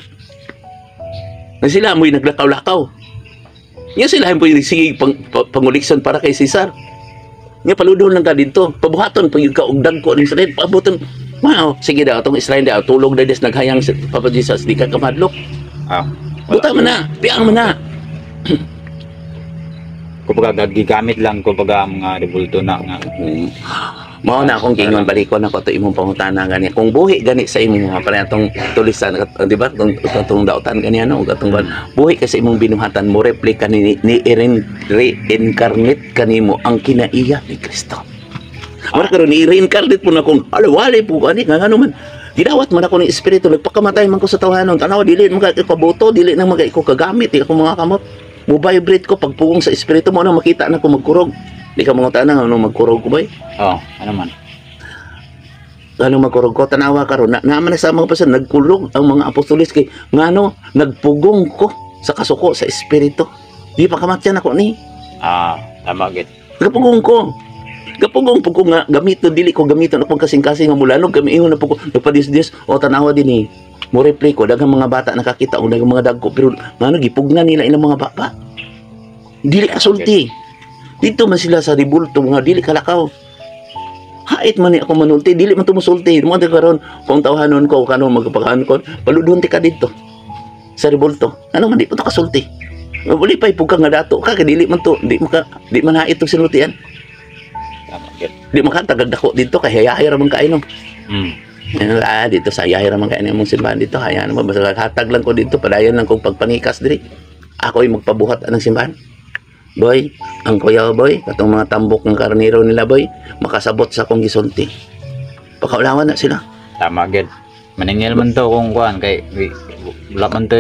Na sila mo'y naglakaw-lakaw. Nga sila mo sige pangulikson para kay Cesar. Nga paludon lang ka dito. Pabuhaton pag ka og dagko ning Israel, pabuton. Wow, sige daw atong Israel daw tulog na des naghayang si Papa Jesus, di ka kamadlok. Ah. Buta man na, piang man na. Kumbaga gigamit lang kumbaga ang mga rebulto na nga. Mao na akong giingon, balikon ako to imong pangutana gani. Kung buhi gani sa imong mga pare atong tulisan, di ba? Tong dautan gani ano, atong buhi ka sa imong binuhatan mo, replika ni reincarnate kanimo ang kinaiya ni Kristo. Mara karon ni reincarnate po na kung alawali po ani nga ngano man. Gidawat man ako ni espiritu, nagpakamatay man ko sa tawhanon. Tanawa, dili man ka kaboto, dili na man ko kagamit, di ako mga kamot. Mo vibrate ko pagpugong sa espiritu mo na makita na ko magkurog. Di ka mangutana nga ano magkurog ko, boy. Oh, ano man? Ano magkurog ko, tanawa karon na naman na sa mga pastor nagkulog ang mga apostolis kay ngano nagpugong ko sa kasuko sa espiritu. Di pa kamatyan ako ni. Ah, tama gid. Nagpugong ko. Gapugong po ko nga gamiton, dili ko gamiton akong kasing-kasing nga mulanog kami, ingon na po ko nagpadis-dis o tanawa din eh. Mo replay ko, daghang mga bata nakakita og daghang mga dagko, pero ngano gipugnan nila ilang mga baba. Dili kasulti. Dito man sila sa ribulto mga dili kalakaw. Hait man ni ako manulti, dili man tumusulti. Mo karon kung tawhanon ko kanon magpakaon ko, paludhon ti ka dito sa ribulto. Ano man di pa to kasulti. Wali pa ipug ka nga dato ka kay dili man to, di maka di man hait tong sinultian. Tama gid. Di makatagag dako dito kay hayahay ra man kaayo, no. Ah, dito sa hayahay ra man kaayo imong simbahan dito, hayaan mo basta hatag lang ko dito, padayon lang kong pagpanikas diri. Ako ay magpabuhat anang simbahan. Boy, ang kuya, boy, katong mga tambok ng karnero nila, boy, makasabot sa akong gisulti. Pakaulawan na sila. Tama gid. Maningil man to kung kuan kay wala man to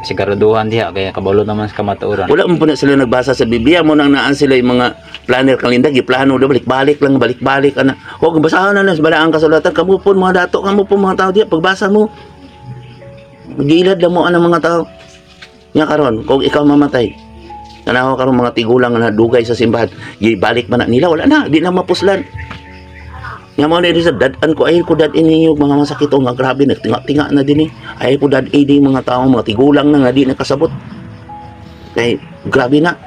siguraduhan diha kay kabalo naman sa kamatuoran. Wala man po na sila nagbasa sa Biblia mo nang naan sila yung mga planner kalinda, giplano daw, balik-balik lang, balik-balik ana. Huwag basahan na lang sa balaang kasulatan kamo po mga dato, kamo po mga tao diya, pagbasa mo. Gilad lang mo ang mga tao. Nya karon, kung ikaw mamatay, tanaw karon mga tigulang na dugay sa simbahan, gibalik man na nila, wala na, di na mapuslan. Nga mo na sa dad-an ko, ay ko dad ninyo mga masakit o nga grabe, nagtinga-tinga na din eh. Ay ko dad di mga tao, mga tigulang na nga di nakasabot. Kay grabe na.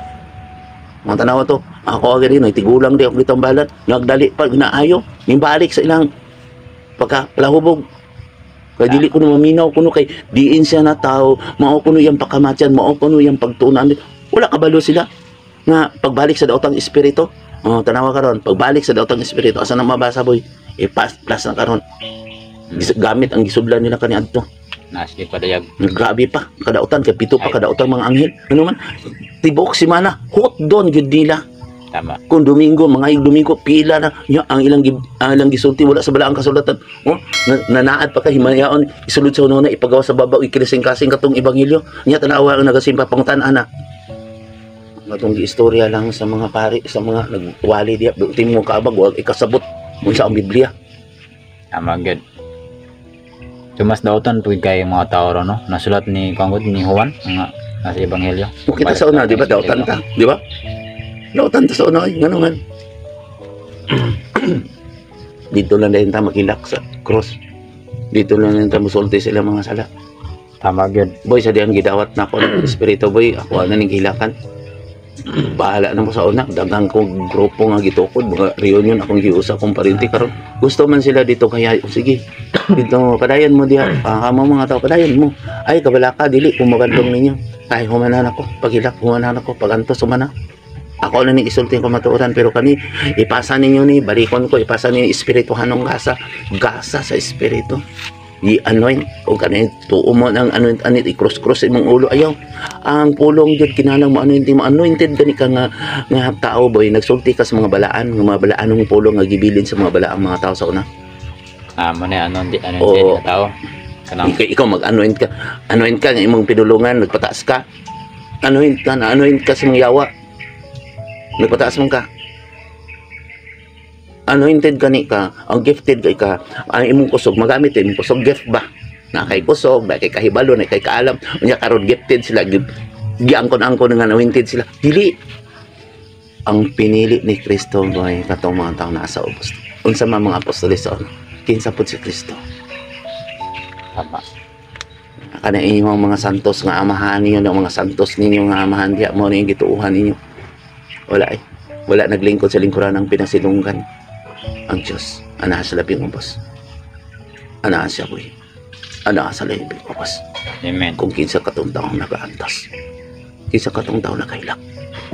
Mga tanawa to, ako agad rin, tigulang di ako gitambalan, nagdali pa, naayo, nimbalik sa ilang pagka palahubog. Kay dili kuno maminaw kuno kay diin siya na tao, mao kuno iyang pakamatyan, mao kuno iyang pagtunan. Wala kabalo sila nga pagbalik sa daotang espiritu. Oh, tanawa karon, pagbalik sa daotang espiritu, asa na mabasa, boy? E-pass plus na karon. Gamit ang gisudlan nila kaniadto. Nasli padayag. Grabe pa kadautan kay pito pa kadautan mga anghel. Ano man? Tibuok semana hot doon gyud nila. Tama. Kung Domingo, mga hig Domingo, pila na nya ang ilang gisulti wala sa balaang kasulatan. Oh, nanaad pa ka himayaon isulod sa una, ipagawa sa babaw, ikilising-kasing katong ebanghelyo. Nya tanawa ang nagasimba, pangutan ana. Atong giistorya lang sa mga pari, sa mga nagwali diya, ultimo kaabag wag ikasabot unsa ang Biblia. Tama gyud. So mas dautan pud kay mga tao ron, no? Nasulat ni Kangod ni Juan nga nasa ebanghelyo. Kung kita sa una, di ba, dautan ta, di ba? Dautan ta sa una, ay, ngano man. Dito lang din ta makilak sa cross. Dito lang din ta musulti sila mga sala. Tama gyud. Boy, sa diyan gidawat na ako ng espiritu, boy. Ako na ning hilakan. Bahala na mo sa una. Daghang kong grupo nga gitukod, mga reunion akong giusa akong parinti karon. Gusto man sila dito kaya, oh, sige. Dito padayon mo diha. Ah, kamo mga tao, padayon mo. Ay kabalaka dili kung magandong ninyo. Ay humanan ako, paghilak humanan ako, pagantos humana. Ako na ning isulti ko matuoran, pero kani ipasa ninyo ni balikon ko, ipasa ninyo espirituhanong gasa, gasa sa espiritu. I-anoint o kani tuo mo ang anoint anit, i-cross-cross imong ulo, ayaw. Ang pulong jud kinahanglan mo anointing mo, anointed gani ka nga nga tao, boy, nagsulti ka sa mga balaan, nga mga balaanong pulong nga gibilin sa mga balaang mga tao sa una. Ah, mo na ano di ano Oo. di nga tao. Kanang Ikaw mag-anoint ka, anoint ka nga imong pinulungan, nagpataas ka, anoint ka na anoint ka sa mga yawa, nagpataas man ka, anointed ka ni ka, ang gifted kay ka, ang imong kusog magamit imong kusog, gift ba na kay kusog, na kay kahibalo, na kay kaalam. Unya karon gifted sila, giangkon-angkon nga anointed sila. Dili ang pinili ni Kristo, boy, katong mga tao nasa ubos. Unsa man mga apostoles sa una, kinsa pud si Kristo? Tama. Kana inyong mga santos nga amahan ninyo, ng mga santos ninyo nga amahan diya mo ni gituohan ninyo, wala eh, wala naglingkod sa lingkuran ng pinasilunggan. Ang Diyos anaa sa labing ubos, anaa siya, boy, anaa sa labing ubos. Amen. Kung kinsa katong taong nagaantos, kinsa katong taong nagahilak,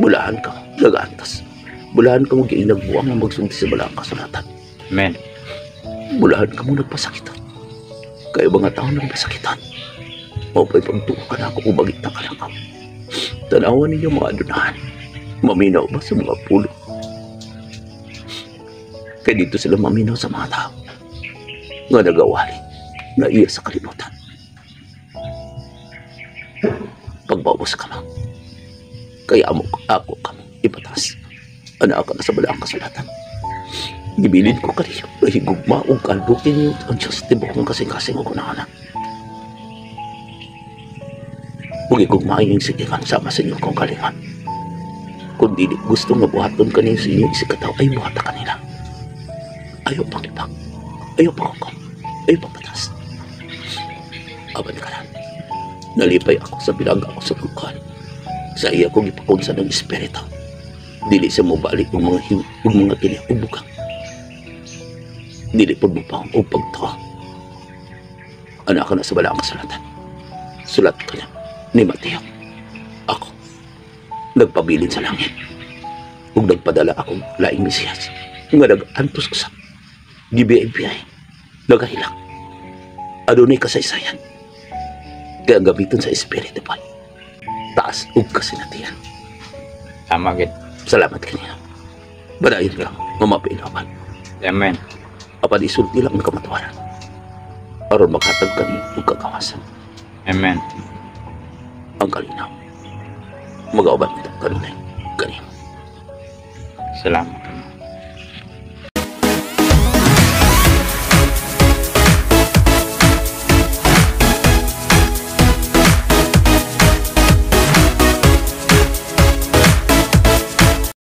bulahan ka nagaantos, bulahan ka mo giinagbuang nga magsulti sa balaang kasulatan. Amen. Bulahan ka mo nagpasakitan, kayo mga tao nagpasakitan o pa'y pagtuo ka na ako, ubagita ka na ako. Tanawan ninyo mga adunahan, maminaw ba sa mga pulo? Kaya dito sila maminaw sa mga tao nga nagawali na iya sa kalibutan. Pagbawas ka mo, kaya mo ako ka mo ipatas. Ana ka na sa balaang kasulatan. Gibilin ko kaniyo, higugma o kalbukin niyo ang Diyos, tibok ng kasing-kasing o kunana. Ug higugma inyong sigikan sama sa inyong kong kalingan. Kung dili gusto nga buhaton kaniyo sa inyong isikataw, ay buhata kanila. Ayaw pang libak, ayaw pang hukom, ayaw pang patas. Aban ka lang. Nalipay ako sa bilaga ako sa bukal. Sa iya ko gipakunsa ng espiritu. Dili sa mo balik ng mga ug mga kini ug bukang. Dili pud mo pa og pagtuo. Anak ka na sa balaang kasulatan. Sulat ka na ni Mateo. Ako nagpabilin sa langit. Ug nagpadala ako laing Mesiyas nga nag-antos usab. Gibiyay-biyay. Nagahilak. Adunay kasaysayan. Kaya gamiton sa espiritu pa. Taas ug kasinatian. Tama gid. Salamat kaniya. Badayon ka, mamapilawan. Amen. Apan isulti lang ang kamatuoran. Aron maghatag kami ug kagawasan. Amen. Ang kalinaw. Mag-auban kita kanunay. Kanimo. Salamat.